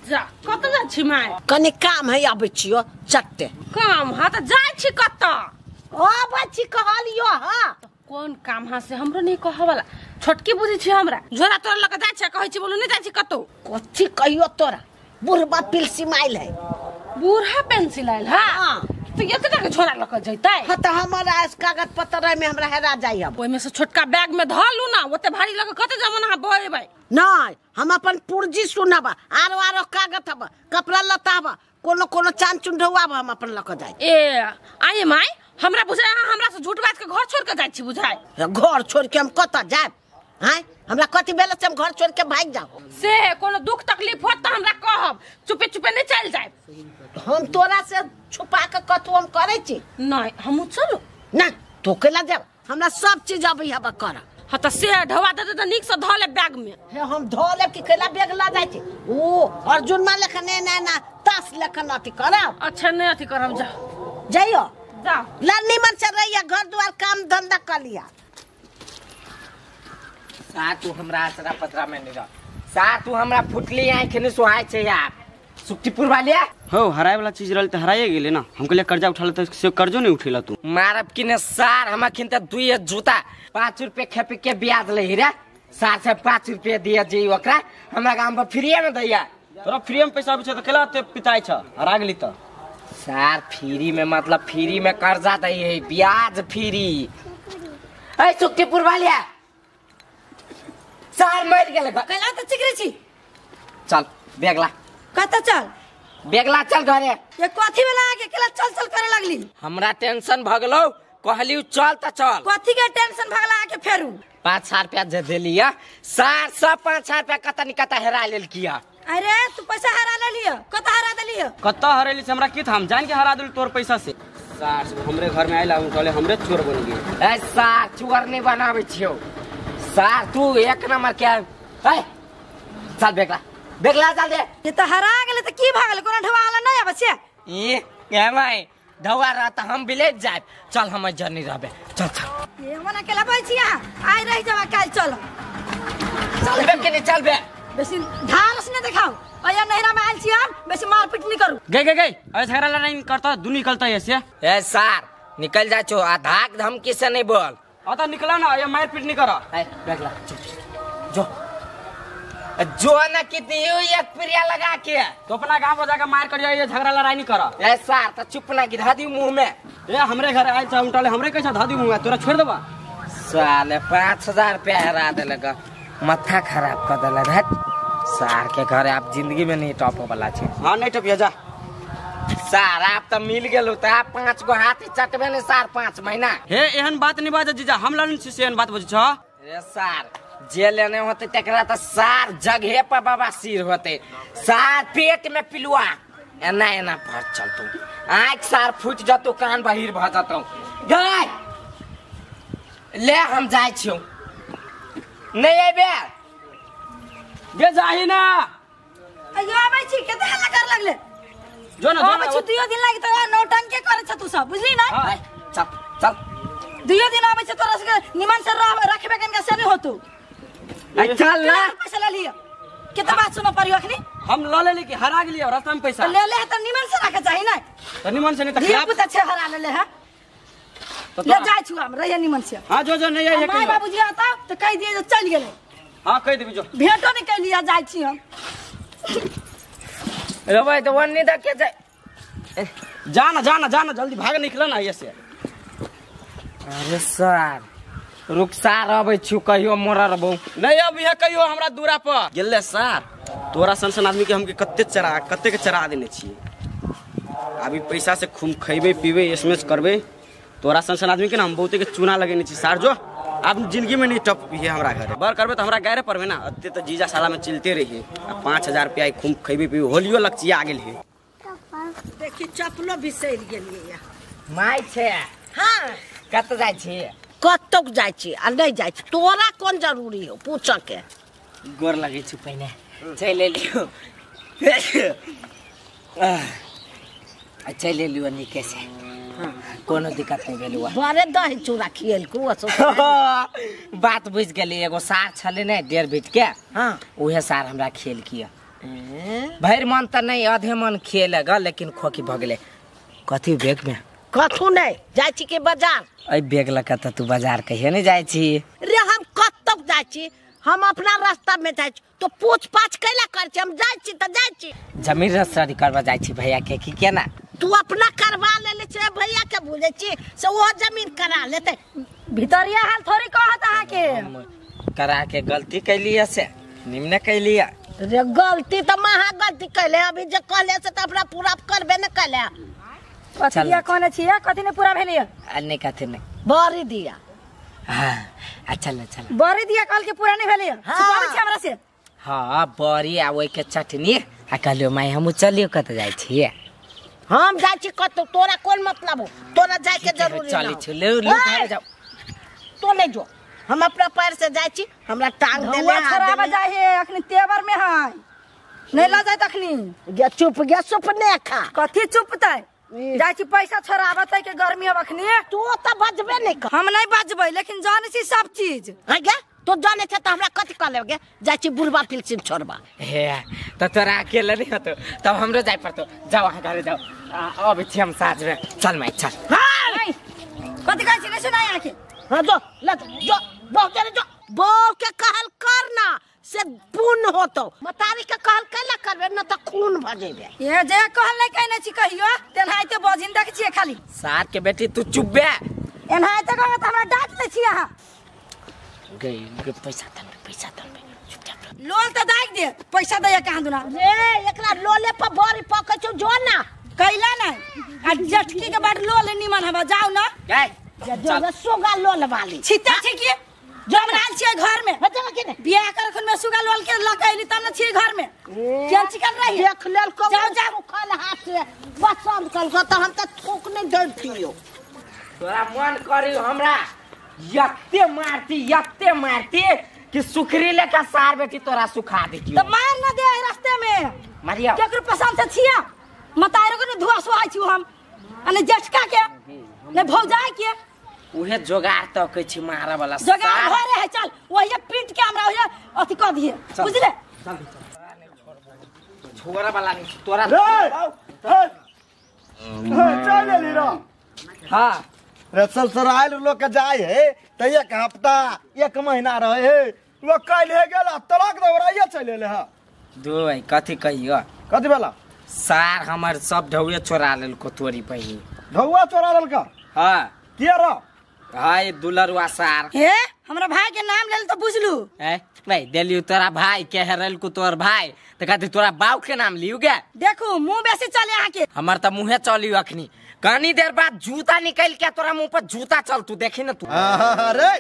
जा कत जा छी my कनी काम है आबै छियो चट्टे काम हा त जाइ छी कत आबै छी कहलियो हां कोन काम हा से हमरो नहीं कह वाला छोटकी बुझी छी हमरा झोरा तोरा लग जाइ छै कहै छी बोलू नहीं जाइ छी कतौ कथी कहियो तोरा बुढ़बा पिलसी माइल है बूढ़ा पेंसिल आयल हां तो एतना के झोरा लक जइतै हां त हमरा कागज पत्र में हमरा हेरा जाइ अब ओइ में से छोटका बैग में धऽ लू ना ओते भारी लग कते जमाना हा बहेबै नहीं हम अपन पुर्जी सुनब आरो आरो कागज हब कपड़ा लत्ता हब कोनो कोनो चांद चुंढौआ हम अपन लक जाइ ए आये my हमरा बुझाय हमरा से झूठ बाज के घर छोड़ के जाइ छी बुझाय घर छोड़ के हम कत जाब हां हमरा कथी भेल से हम घर छोड़ के भाग जाओ से कोनो दुख तकलीफ होत त हमरा कहब चुपे चुपे नहीं चल जाए हम तोरा से छुपा के कथू हम करै छी नहीं हमहू चलू ना तो केला जाब हमरा सब चीज अबै हब कर हां त से ढवा दे त नीक से धऽ ले बैग में हे हम धऽ लेब कि केला बैग ला जाइ छी ओ अर्जुन मा लेखन ने ना ना तास लेखन अथी करब अच्छा नहीं अथी करब जा जाइयो जा ला निमन से रहिया घर द्वार काम धंधा कर लिया सार तू हमरा आसरा पतरा में नहीं रह सार तू हमरा फुटली आँख नहीं सुहाय छै यार सुक्तिपुर वालिया हो हराए वाला चीज रहल त हराए गेले ना। हमके लिए कर्जा उठाले त से कर्जो नहीं उठेला तू। मारब किने सार हम अखिन त दुई जूता 5 रुपये खेपी के ब्याज लही रे। सार से 5 रुपये दिया जी ओकरा हमरा गांव पर फ्री में दैया। तोरा फ्री में पैसा आबै छ त केला ते पिताइ छ हरा गेली त। सार फ्री में मतलब फ्री में कर्जा दै है ब्याज फ्री। ए सुक्तिपुर वालिया सार मर गेल कैला त चिकरे छी। चल बेगला कत चल बेगला चल घरे। ये कथी वाला आके केला चल चल करे लगली। हमरा टेंशन भ गेलौ कहली चल त चल। कथी के टेंशन भगला आके फेरू 5 रुपया जे देलिया सार सब 5 रुपया कत नि कत हेरा लेल किया। अरे तू पैसा हरा लेलिया कत हरा देलिया कत हरेली से हमरा की था हम जान के हरा देल तोर पैसा से। सार हमरे घर में आइला कहले हमरे चोर बन गेल। ए सार चोर नहीं बनाबै छियौ सार तू एक नंबर के। ए चल बेगला बेगला चल दे। ये त हरा गेले त की भागल कोनो ढवाला नहीं आबै छै। ई ए माई ढवा रह त हम विलेज जाब चल हम जनी रहबे चल चल। ये हम अकेला बैठ छी यहां आइ रह जाबा काल चल चल बे के नहीं चल बे। बेसी धारस ने देखाओ अया नहरा में आइल छी हम बेसी मारपीट नहीं करू। गई गई गई अरे झगड़ा लड़ाई करता दू निकलता ऐसे। ए सार निकल जा छो आ धाक धमकी से नहीं बोल। अत निकला ना ये मारपीट नहीं करा। ए बेगला जो जो ना कितनी एक प्रिया लगा के तो अपना गांव में जाकर मार कर ये झगड़ा लड़ाई नहीं करा। ए सार त चुप ना गिरा दी मुंह में। ए हमरे घर आइल छ उठाले हमरे कैसा धा दी मुंह में तोरा छोड़ देबा। साले 5000 रुपया हरा देलक माथा खराब कर देलक। हट सार के घर आप जिंदगी में नहीं टॉप वाला छे। हां नहीं टपिया जा सार आप त मिल गेलो त आप 5 गो हाथी चटबे ने सार 5 महीना। हे एहन बात नहीं बाज जीजा हम लालन छी से एहन बात बज छ। रे सार जे लेने होते तकरा त सार जगहे पर बाबा सिर होते सार पेट में पिलुआ एना एना भर चलतौ आँख सार फूट जतौ कान बहिर भ जतौ। गए ले हम जाइ छियौ नहीं अबे गे जाही ना। अयो आबै छी कते हल्ला कर लगले जो ना जो ना दुइयो दिन लागि त नौटंकी करे छ तू सब बुझली ना। चल चल दुइयो दिन आबै छ तोरा सबके निमन से रखबे कनका से नहीं होतौ। चल ना पैसा ले लियो केते बात सुन परियो अखनी। हम ल लेली कि हरा गेलियो रास्ता में पैसा ले ले त निमन से राखे चाही ना त निमन से नहीं त खराब पुता छे हरा ले ले है ले जाय छु हम रहिए निमन से। हां जो जो नहीं है माय बाबूजी आता त कहि दिए जे चल गेलै। हां कहि देबी जो भेटो नहीं कहि लिया जाय छी हम। रबै त वन्नी द के जाय जाना जाना जाना जल्दी भाग निकल ना ऐसे। अरे सार रुक सार अबै छु कहियो मोरा रहबौ नहीं अब यह कहियो हमरा दूरा पर गेले सार तोरा सन सन आदमी के हमके कते चरा कते के चरा देने छियै। अभी पैसा से खूब खैबे पीबे एसमेस करबे तोरा सन सन आदमी के ना हम बहुते के चूना लगेने छी सार जो अब जिंदगी में नहीं टप है हमरा घर बर करबे त हमरा गायरे परबे ना अते त जीजा साला में चिलते रहिए। आ 5000 रुपया खूब खैबे पीबे होलियो लक्चिया गेल है। देखी चपलो बिसरि गेलियै my छे। हां कत जाइ छी कतौ जाइ छी आ नहीं जाइ छी तोरा कोन जरूरी हो पूछ के। गोर लगै छु पहिने चलि एलियो चलि एलियो नीके से कोनो दिक्कत नहीं भेल। बड़े दही चूड़ा खिएलको बात बुझि गेली। एगो सार छलै ने 1.5 बीट के। हां उहे सार हमरा खेल किया भरि मन त नहीं आधे मन खेलग लेकिन खोकी भ गेलै। कथी बैग में कथू नहीं जाइ छी के बाजार। ए बैग लक त तू बाजार कहियो नहीं जाइ छी रे। हम कतौ जाइ छी हम अपना रास्ता में जाइ छी तो पूछ पाछ कैला कर छी। हम जाइ छी त जाइ छी जमीन रजिस्ट्री करबा जाइ छी भैया के की केना तू अपना करवा लेले छे भैया के बोले छी से वो जमीन करा लेते। भितरिया हाल थोड़ी कहत अहाँ के करा के गलती कैलिया से निम्न कैलिया रे। गलती त महा गलती कैले अभी जे कहले से त अपना पूरा करबे न कैले। कथी कहने छियै कथी ने पूरा भेलियै आ नहीं कथी नहीं बड़ी दिया। हां अच्छा ल चल बड़ी दिया कहल के पूरा नहीं भेलियै छुपाबै छी हमरा से। हां बड़ी आ ओइ के चटनी आ कहलियो my हम चलियो कत जाइ छियै। हम जाइ छी कतौ तोरा कोन मतलब हो तोरा जाय के जरूरी चली छु ले घर जाओ तो नहीं जो हम अपना पैर से जाइ छी हमरा टांग देले खराब जाइ हे अखनी तेवर में है नहीं ल जाय तखनी। गे चुप गे सुपने खा कथी चुपतै जाइ छी पैसा छोड़ाबतै के गर्मी अब अखनी। तू त बजबे नहीं कर। हम नहीं बजबै लेकिन जानै छी सब चीज। हां गे तो जाने छे त हमरा कथि कह लेबे जाय छी बुढ़बा फिल्सिम छोड़बा। हे त तोरा अकेले नहीं होतो तब हमरो जाय पड़तो। जाओ अहाँ घरे जाओ, अबै छी हम साँझ में। चल माई चल। कथि कहै छी नहीं सुनाय आके? हां जो ले जो बहु के जो बहु के कहल कर ना से पुण्य होतो, मतारी के कहल कैला करबे न त खून भ जेबे। ए जे कहल नहीं कहने छी कहियो तेनाहिते बजिन देख छियै खाली। सार के बेटी तू चुप बे, एनाहिते कहब त हमरा डांट लै छी अहाँ। गई गई पैसा तन पैसा तन चुपचाप लोल त दाग दे पैसा दैया कहां दुना रे एकरा लोले पर बड़ी पकै छौ जो ना कैला नै आ जटकी के बाद लोल निमन हवा जाओ ना गई जो सुगा लोल वाली छिता छी की जमराल छियै घर में बियाह कर खन में सुगा लोल के लक आइली तब न छियै घर में केन चिकन रही देख लेल को जाओ जाओ खल हाथ से पसंद कल को त हम त थूक नहीं दैतियो। तोरा मन करी हमरा यत्ते मारती कि सुखरी लेका सार बेटी तोरा सुखा देतियो। त मार न दे रास्ते में मारिया केकरो पसंद से छिया मतारो के धुआ सुहाइ छी हम अने जटका के ने भौजाई के उहे जोगार त कहै छी मारा वाला जोगार भरे है। चल वही पीट के हमरा वही अथि क दिए बुझले। चल छोरा वाला नहीं तोरा रे चल ले रे। हां रे ससुराल लोग के जाय है त एक हफ्ता एक महीना रहे है वो काल हे गेल तलाक दौड़ाइए चले ले। हां दो भाई कथि कहियो कथि वाला सार हमर सब ढौए चोरा लेलको तोरी बहिन ढौआ चोरा लेलका। हां के रो हाय दुलरुआ सार हे हमरा भाई के नाम लेल त बुझलू ए भाई देलियो तोरा भाई के हेरल को तोर भाई त कहते तोरा बाऊ के नाम लियो गे। देखू मुंह बेसी चले अहाँ के हमर त मुंहे चलियो अखनी कनी देर बाद जूता निकल के तोरा मुंह पर जूता चल तू देखी न तू। अरे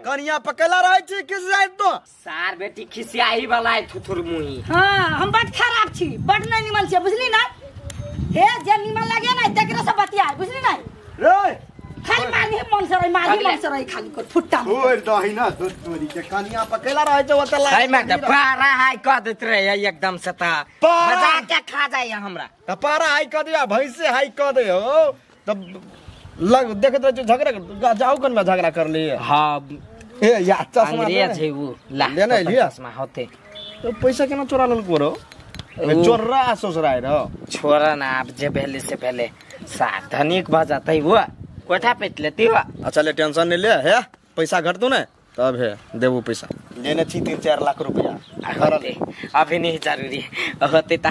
कनिया पकेला रहै छी किस जाय तो सार बेटी खिसियाही वाला है थुथुर मुही। हां हम बड खराब छी बड नहीं निमन छी बुझली ना। हे जे निमन लागे ना तकरा से बतिया बुझली ना रे खाली मारी मन से रही मारी मन से रही खाली को फुट्टा ओए दही ना तोरी के कनिया पकेला रहै छै ओत ला हाय मार पारा हाय कह देत रहे एकदम से त बजा के खा जाय हमरा त पारा हाय कह दे भैंसे हाय कह दे हो तब लग देखत रहे झगड़ा जाओ कन में झगड़ा कर लिए। हां ए या चश्मा अंग्रेज है वो ला लेने लिया चश्मा होते तो पैसा केना चोरा लेलको रो चोरा ससुराय रो छोरा ना आप जे पहले से पहले सार धनिक भ जातै वो कोठा पेट लेती हो। अच्छा ले टेंशन नहीं ले है पैसा घट दो ना तब है देबू पैसा लेने छी 3-4 लाख रुपया अभी नहीं जरूरी होते ता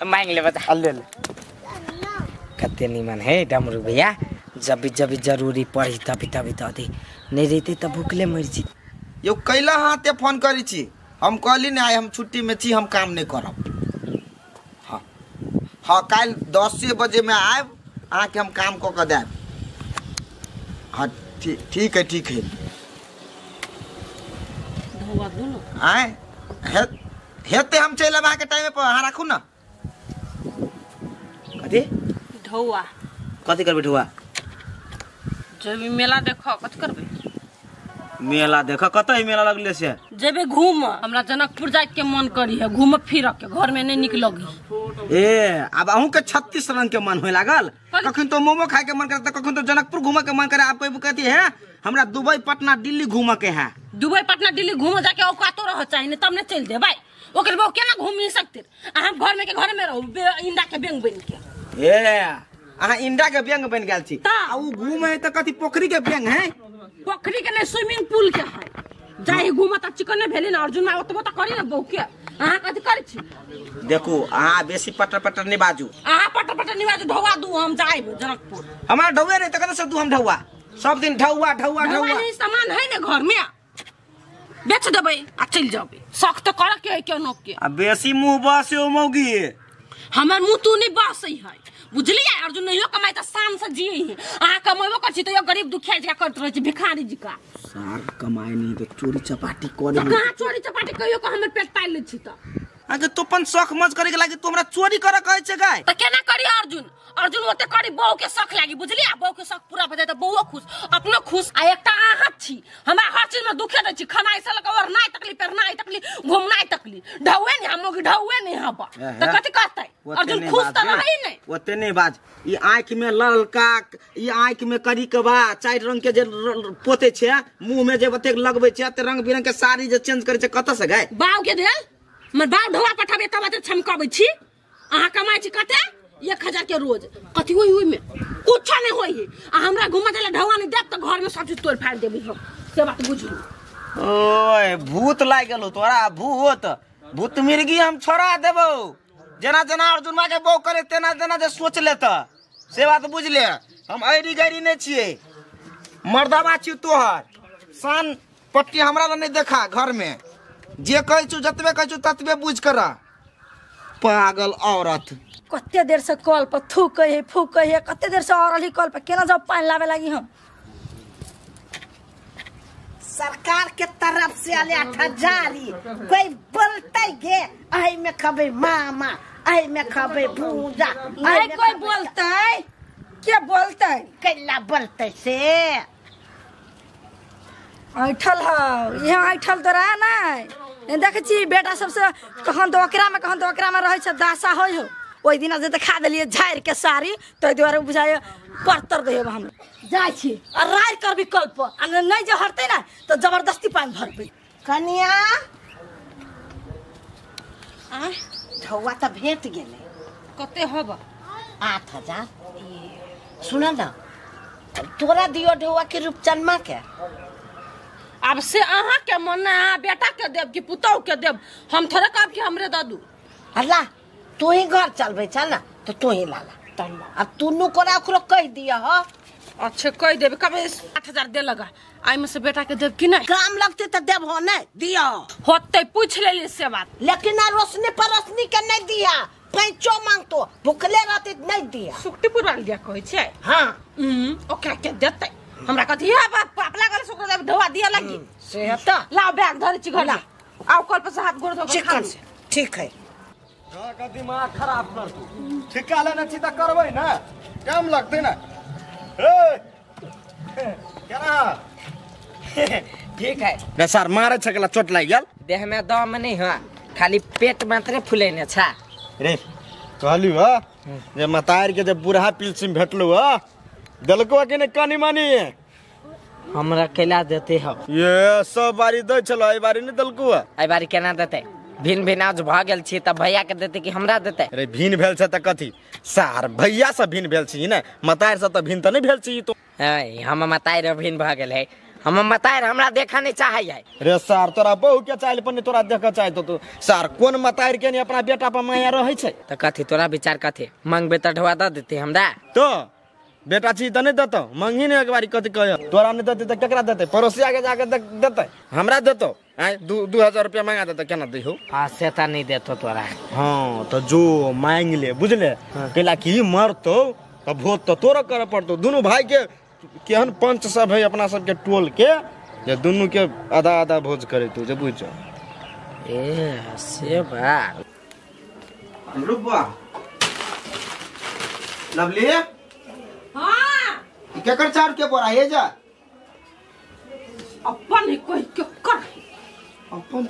मांग ले बता ले ले कते निमन है डमरू भैया जब जब जरूरी पड़ी तभी तभी दे नहीं रहते तब भूखले मर जी। यो कैला हाथे फोन करी छी हम कहली ने आइ हम छुट्टी में छी हम काम नहीं करब। हाँ हाँ काल्हि 10 बजे में आयब अहाँके हम काम कऽ के देब। हाँ ठीक है ठीक है आए हेते हम चलि आयब अहाँके टाइम पर अहाँ राखू ना। कथी ढौआ कथी करबै ढौआ जेबी मेला देख कथी करबै मेला देख कतऽ मेला लगले से जेबे घूम हमरा जनकपुर जाय के मन करी है घूम फिर के घर में नहीं निक लगी। ए अब अहूँ के 36 रंग के मन होए लागल कखन तो मोमो खाए के मन करे कखन तो जनकपुर घूमे के मन करे। आप कोई कहती है हमरा दुबई पटना दिल्ली घूमे के है दुबई पटना दिल्ली घूमे जाके औकातो रह चाहिए तब ने चल देबै ओकर बहु केना घूम नहीं सकते हम घर में के घर में रहू इंडा के बैंक बन के। ए अहाँ इंडा के बैंक बन गेल छी आ उ घूमे है त कथी पोखरी के बैंक है पोखरी के नहीं स्विमिंग पूल के है जाहि घूमे त चिकन भेली ना अर्जुन मा ओतबो त करी ना बहु के अहाँ कथी करै छी। देखू अहाँ बेसी पटर पटर नहीं बाजू अहाँ पटर पटर नहीं बाजू ढौआ दू हम जाइब जनकपुर हमरा ढौआ नहीं त कतऽ से दू हम ढौआ सब दिन ढौआ ढौआ ढौआ नहीं सामान है ने घर में बेच देबै आ चलि जेबै शौक त कर के है केनो के आ बेसी मुंह बस मौगी हमर मुंह तू नहीं बसै है बुझलियै। अर्जुन नहियो कमाइ त शान से जियै है अहाँ कमेबो करै छी तैयो गरीब दुखिया जका करैत रहै छी भिखारी जका सार कमाइ नहीं त चोरी चपाटी करे कहाँ चोरी चपाटी कहियो के हमर पेट पालि लै छी त आगे तो अपन शौक मौज करे के लागी तू हमरा चोरी करे कहै छै गाय। त केना करी अर्जुन? अर्जुन ओते करी बहू के शौक लागी, बुझलियै? बहू के शौक पूरा भ जाय त बहूओ खुश, अपनो खुश। आ एकटा अहाँ छी, हमरा हर चीज में दुखे दै छी। खानाइ से लक और नाइ तकली, पेरनाइ तकली, घुमनाइ तकली, ढौए नै हम ढौए नै हब त कथि कहतै अर्जुन? खुश त रहै नै। ओते नै बाज। ई आंख में ललका, ई आंख में करी के बा चारि रंग के जे पोते छै, मुंह में जे ओतेक लगबै छै, ते रंग बिरंग के साड़ी जे चेंज करै छै, कत से गाय? बाऊ के देल। हमर बाऊ ढौआ पठाबे तब एते छमकबै छी। अहाँ कमाइ छी कते? 1000 के रोज। कथी होई ओइ में? कुछो नहीं होई। आ हमरा घुमा देला ढौआ नहीं देब त घर में सब चीज तोड़ फाड़ देबी हम, से बात बुझलू। ओए भूत लागि गेलो तोरा, भूत भूत मिर्गी हम छोड़ा देबो। जेना जेना अर्जुनमा के बहू करे तेना तेना जे सोच ले त से बात बुझले। हम ऐरी गैरी नहीं छियै, मर्दाबा छी तोहर। सान पट्टी हमरा ल नहीं देखा घर में, जे कहै छु जतबे कहै छु ततबे बुझ कर। पागल औरत। कते देर से कल पर थूकै है फूकै है, कते देर से औरल ही कल पर केना जाओ पानी लावे लागी हम। सरकार के तरफ से आले 8000 कोई बोलते गे अहि में खबे मामा, अहि में खबे भूजा, नहीं कोई बोलते। के बोलते? कैला बोलते से ऐठल हौ, यहाँ ऐठल तोरा नहीं देखे छी। बेटा सबसे कखन तो ओकरा में कखन तो ओकरा में रहै छै, दासा होइ हो। ओहि दिना जे देखा देलियै झाड़ि के साड़ी, ताहि दुआरे बुझाइए परतर दै हम जाइ छी। आ राय करबी कल पर, आ नहीं जे हटतै ने तऽ जबरदस्ती पानि भरबै। कनिया ढौआ तऽ भेट गेलै। कते हब? 8000। सुन न, तोरा दियो ढौआ के रूपचनमा के। अब से अहाँ के मन अहाँ बेटा के देब कि पुतहु के देब? हम थोड़े कहब कि हमरे दऽ दू। अल्लाह तू ही घर चलबै छ न तो तू ही लाला। अब तुनु कोना ओकरो कहि दिया ह। अच्छा कहि देब। कब 8000 दे लगा आइ से बेटा के देब कि नहीं? काम लगते तो देब हो नहीं दिया होते पूछ लेली से बात। लेकिन रोशनी पर रोशनी के नहीं दिया, पैंचो मांगतो भूखले रहते नहीं दिया। सुकटी पुरवाल दिया कहै छै। हां ओकरा के देतै? हमरा कथी है बाप लागल से ओकरा धोआ दिया लगी से त लाओ बैग धरे छी घर ला। आओ कल पर से हाथ गोड़ धो के खा। ठीक है। का दिमाग खराब कर तू। ठिका लेने छी त करबै ना, काम लगतै ना। ए केना? ठीक है रे सर, मारे छकला चोट लागि गेल। देह में दम नहीं है, खाली पेट मात्रे फुलेने छा। रे कहली ह जे मतार के जे बूढ़ा पिलसिम भेटलु ह, देलको कि नहीं कनी मनी? हमरा कैला देते हो? ये सब बारी दै छलो, एहि बारी नहीं देलको। एहि बारी केना देते? भिन भिन आज भ गेल छी त भैया के देते कि हमरा देते? अरे भिन भेल छै त कथी सार, भैया से भिन भेल छी ने, मतार से त भिन त नहीं भेल छी तो। हम मतार भिन भ गेल है, हम मतार हमरा देखा नहीं चाहे है। रे सार तोरा बहू के चाहे पर तोरा देखा चाहे तो सार कोन मतार के नहीं अपना बेटा पर माया रहै छै। त कथी तोरा विचार कथी? मांगबे त ढोआ the देते हमरा। तो बेटा छी त नहीं देतो, मांगी नहीं एक बारी कथी कह। तोरा नहीं देते त केकरा देते? पड़ोसिया के जाके देते, हमरा देतो? आय 2000 रुपया मांगा देते, केना दै हो? हां से त नहीं देतो तोरा। हां त जो मांग ले बुझले, कैला की मरतो त भोज त तोरा करे पड़तो। दुनू भाई के केहन पंच सब है अपना सब के टोल के, जे दुनू के आधा आधा भोज करे तू जे बुझ। ए से बात। रुकबा लवली। हां केकर चार के बोरा हे जा? अपन है कोई के कर अपन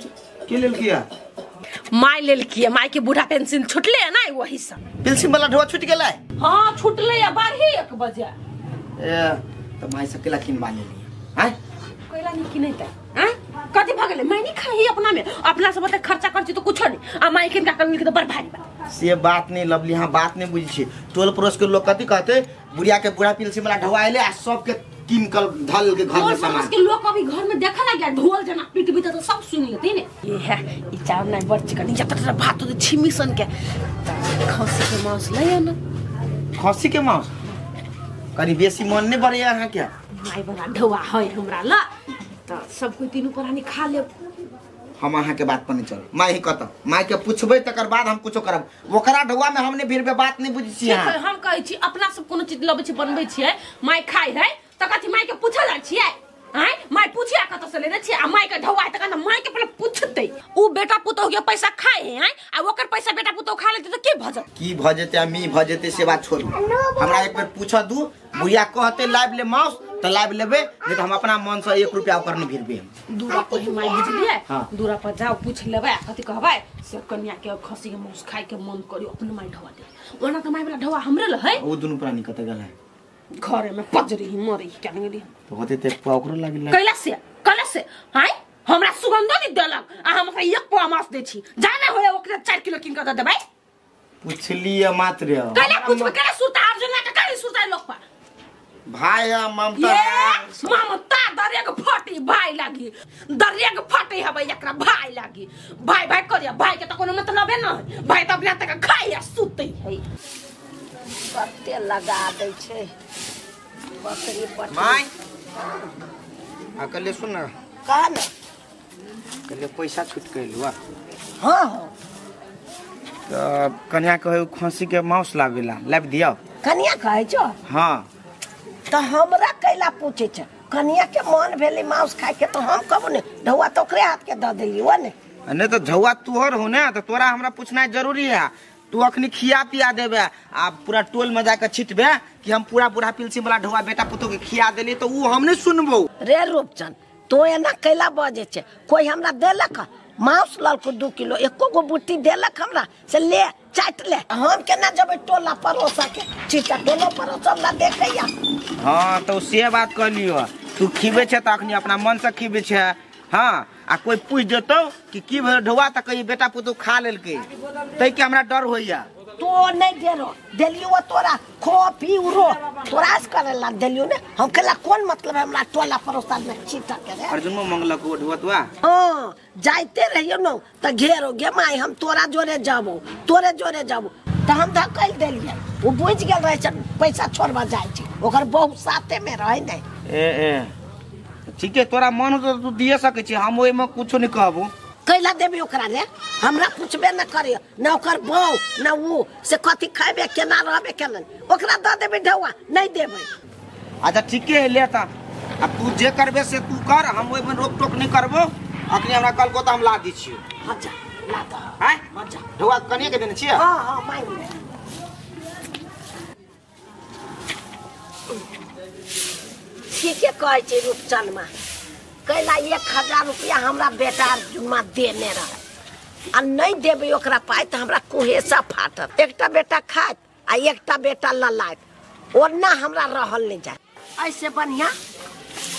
के लेल किया? माय लेल किया, माय के बूढ़ा पेंसिल छुटले है ना वही सब। पेंसिल वाला ढोआ छूट गेलै? हां छुटले या 12 बजे। ए त माय से केला किनबा लेली? हैं कोइला नहीं किनैते? हैं कथि भ गेलै? माय नहीं खाई अपना में, अपना सब ओते खर्चा कर छी तो कुछो नहीं, आ माय किनका कर के त बड़ भारी बात। से बात नहीं लवली, हां बात नहीं बुझी छी। टोल पड़ोस के लोग कथि कहते, बुढ़िया के बूढ़ा पेंसिल वाला ढोआ आइले आ सब के किन कल धल के घर में सामान। के लोग अभी घर में देखा ना गया ढोल जना पीट भी त सब सुन लेते ने। ये है ई चाव नहीं बड़ चिकन जत भात तो छिमी सन के खसी के मांस ले आना। खसी के मांस कनी बेसी मन नहीं बढ़े अहाँ के? माय बड़ा ढोआ है हमरा ल, त सब कोई तीनू प्राणी खा लेब। हम अहाँ के बात पर नहीं चल, माय ही कहत, माय के पूछबै तकर बाद हम कुछो करब। ओकरा ढौआ में हमने भीड़ बात नहीं बुझी छी। हम कहै छी अपना सब कोनो चीज लबै छी बनबै छियै, माय खाइ है त कथि माय के पूछल जाइ छियै? आय my पूछिया कत से लेने छी आ my के ढौआ त कहना my के पहिले पूछतै उ बेटा पुतोह के पैसा खाए है आय आ ओकर पैसा बेटा पुतोह खा लेतै त की भ जतै की भ जेतै आ मी भ जेतै से बात छोड़ू हमरा एक बेर पूछ दू बुढ़िया कहते लाइव ले माउस त लाइव लेबे नहीं त हम अपना मन से 1 रुपया ओकर नहीं भिरबे दूरा पर my बुझलिए दूरा पर जाओ पूछ लेबै कथि कहबै से कन्या के खसी के माउस खाए के मन करियो अपन my ढौआ दे ओना त my वाला ढौआ हमरे ल है ओ दुनु प्राणी कत गेल है घरे में पजरी ही मरी क्या गेली तो होते ते पुआ ओकरो लागिल कैला से हाय हमरा सुगंधो नहीं देलक आ हम ओकरा एक पुआ मांस दै छी जाने होय ओकरा 4 किलो किन के देबै पुछलिए मात्र कैला पुछबे कैला सुरता अर्जुन ला के कैला सुरता लोक पर भाई आ ममता ममता दरिया के फटी भाई लागी दरिया के फटी हबै एकरा भाई लागी भाई भाई करिया भाई के त कोनो मतलबे न भाई त अपना तक खाइ आ सुतै है पत्ते लगा दै छै बकरी पट्टी my आ कले सुन ना कह ना कले पैसा छूट गइल हुआ हां हां त कन्या कहे खसी के मांस लावेला लाब दियो कन्या कहै छो हां त हमरा कैला पूछे छ कन्या के मन भेलै मांस खाए के त हम कहबो ने ढौआ त ओकरे हाथ के द देली व ने नहीं त झौआ तोहर हो ने त तोरा हमरा पूछना जरूरी है तू अखनी खिया पिया देबे आ पूरा टोल में जाके छिटबे कि हम पूरा बूढ़ा पिलसी वाला ढौआ बेटा पुतोह के खिया देली तो ऊ हम नहीं सुनबो रे रूपचंद तो एना कैला बजे छे कोई हमरा देलक मांस ललको 2 किलो एको गो बूटी देलक हमरा से ले चाट ले हम केना जबे टोला परोसा के चिटा टोला परोसा हमरा देखैया हां तो से बात कहलियो तू खिबे छे त अखनी अपना मन से खिबे छे हां आ कोई पूछ देतो कि की भेल ढौआ त कही बेटा पुतोह खा लेलकै तै के हमरा डर होइया तो नहीं देरो देलियो तोरा खो पी रो तोरा से करेला देलियो ने हम केला कौन मतलब हमरा टोला परोसा में चीटा के रे अर्जुन मंगलक ओ ढौआ तुआ हां जाइते रहियो न त घेरो गे माई हम तोरा जोरे जाबो तोरे जोरे जाबो त हम धकल देलिए वो बुझ गेल रहे छै पैसा छोड़बा जाय छै ओकर बहु साथे में रहे नै ए ए ठीक है तोरा मन हो तो तू दिए सकै छी हम ओइ में कुछो नहीं कहबो कैला देबी ओकरा रे हमरा पूछबे न करियो न ओकर बहु न ऊ से कथी खाइबे केना रहबे केना ओकरा the देबे ढौआ नहीं देबे अच्छा ठीक है ले त अब तू जे करबे से तू कर हम ओइ में रोक टोक नहीं करबो अखनी हमरा कल को त हम ला दी छियो अच्छा ला the हैं अच्छा ढौआ कनिए के देने छियै हां हां मांग ले ठीके कहै छै रूपचनमा कैला 1000 रुपया हमरा बेटा जुम्मा देने रहे आ नहीं देबे ओकरा पाइ त हमरा कुहेसा फाटत एकटा बेटा खात आ एकटा बेटा ललात ओना हमरा रहल नहीं जाए ऐसे बढ़िया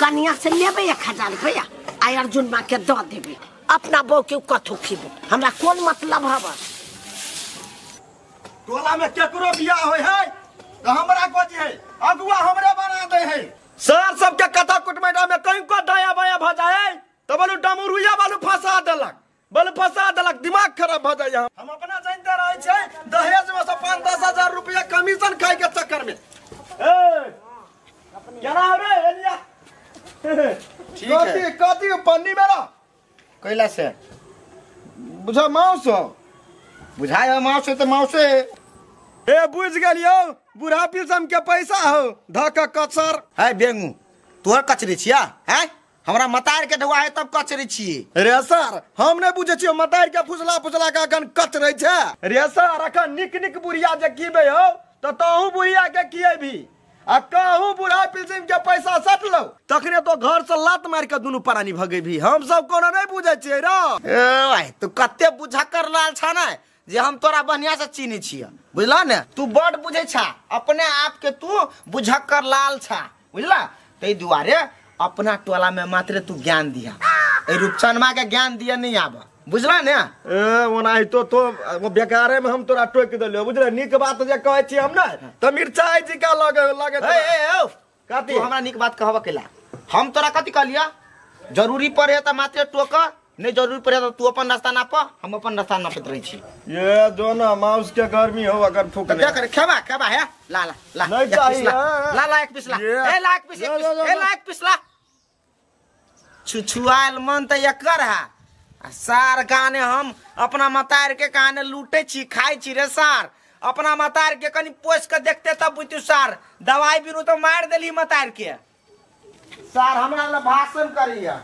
कन्या से लेबे 1000 रुपया आ अर्जुन माँ के the देबे अपना बहू के कथू खिबो हमरा कौन मतलब हब टोला में केकरो बियाह होय है त हमरा कोची है अगुआ हमरे बना दे है सर सबके कथा कुटमैटा में कहीं को दाया बाया भ जाए त बोलू डमरुया बालू फंसा देलक दिमाग खराब भ जाए हम अपना जानते रहे छै दहेज में से 5-10 हजार रुपया कमीशन खाए के चक्कर में ए केना रे एलिया ठीक है कथी पन्नी मेरा कैला से बुझा मांस हो बुझाय हो मांस त मांसे ए बुझ गेलियो बूढ़ा पिलसम के पैसा हो धक कचर है बेंगू तोहर कचरी छिया हैं हमरा मतार के ढौआ है तब कचरी छिए रे सर हम नहीं बुझे छियो मतार के फुसला फुसला के अखन कचरै छै रे सर अखन निक निक बुढ़िया जे खीबे हो त तहु बुढ़िया के खिएबी आ कहू बूढ़ा पिलसिम के पैसा सटलो तखने तो घर से लात मार के दुनू प्राणी भगेबी हम सब कोनो नहीं बुझे छियै रे ए भाई तू कते बुझकर लाल छा ने जे हम तोरा बढ़िया से चीनी छियै बुझला ने तू बड़ बुझे छा अपने आप के तू बुझकर लाल छा बुझला तै दुआरे अपना टोला में मात्र तू ज्ञान दिया ए रूपचनमा के ज्ञान दिया नहीं आब बुझला ने ए ओनाहितो तो वो बेकारे में हम तोरा टोक देलियो बुझले नीक बात जे कहै छी हम ने त मिरचाई जी का लगे लगे ए ए ओ कथी तू हमरा नीक बात कहब केला हम तोरा कथी कहलिया जरूरी पड़े त मात्र टोक नहीं जरूरी पड़े त तू अपन रास्ता नाप हम अपन रास्ता नापैत रहै छी ये जो ना माउस के गर्मी हो अगर फूक देख रे खेबा खेबा है ला ला ला नहीं चाहिए ला ला एक पीस ला ए ला एक पीस ए ला एक पीस ला छुछुआल मन त एकर है आ सार गाने हम अपना मतार के कहाने लूटे छी खाइ छी रे सार अपना मतार के कनी पोस के देखते तब बुझतु सार दवाई बिनु तो मार देली मतार के। सर हमरा ला भाषण करिया।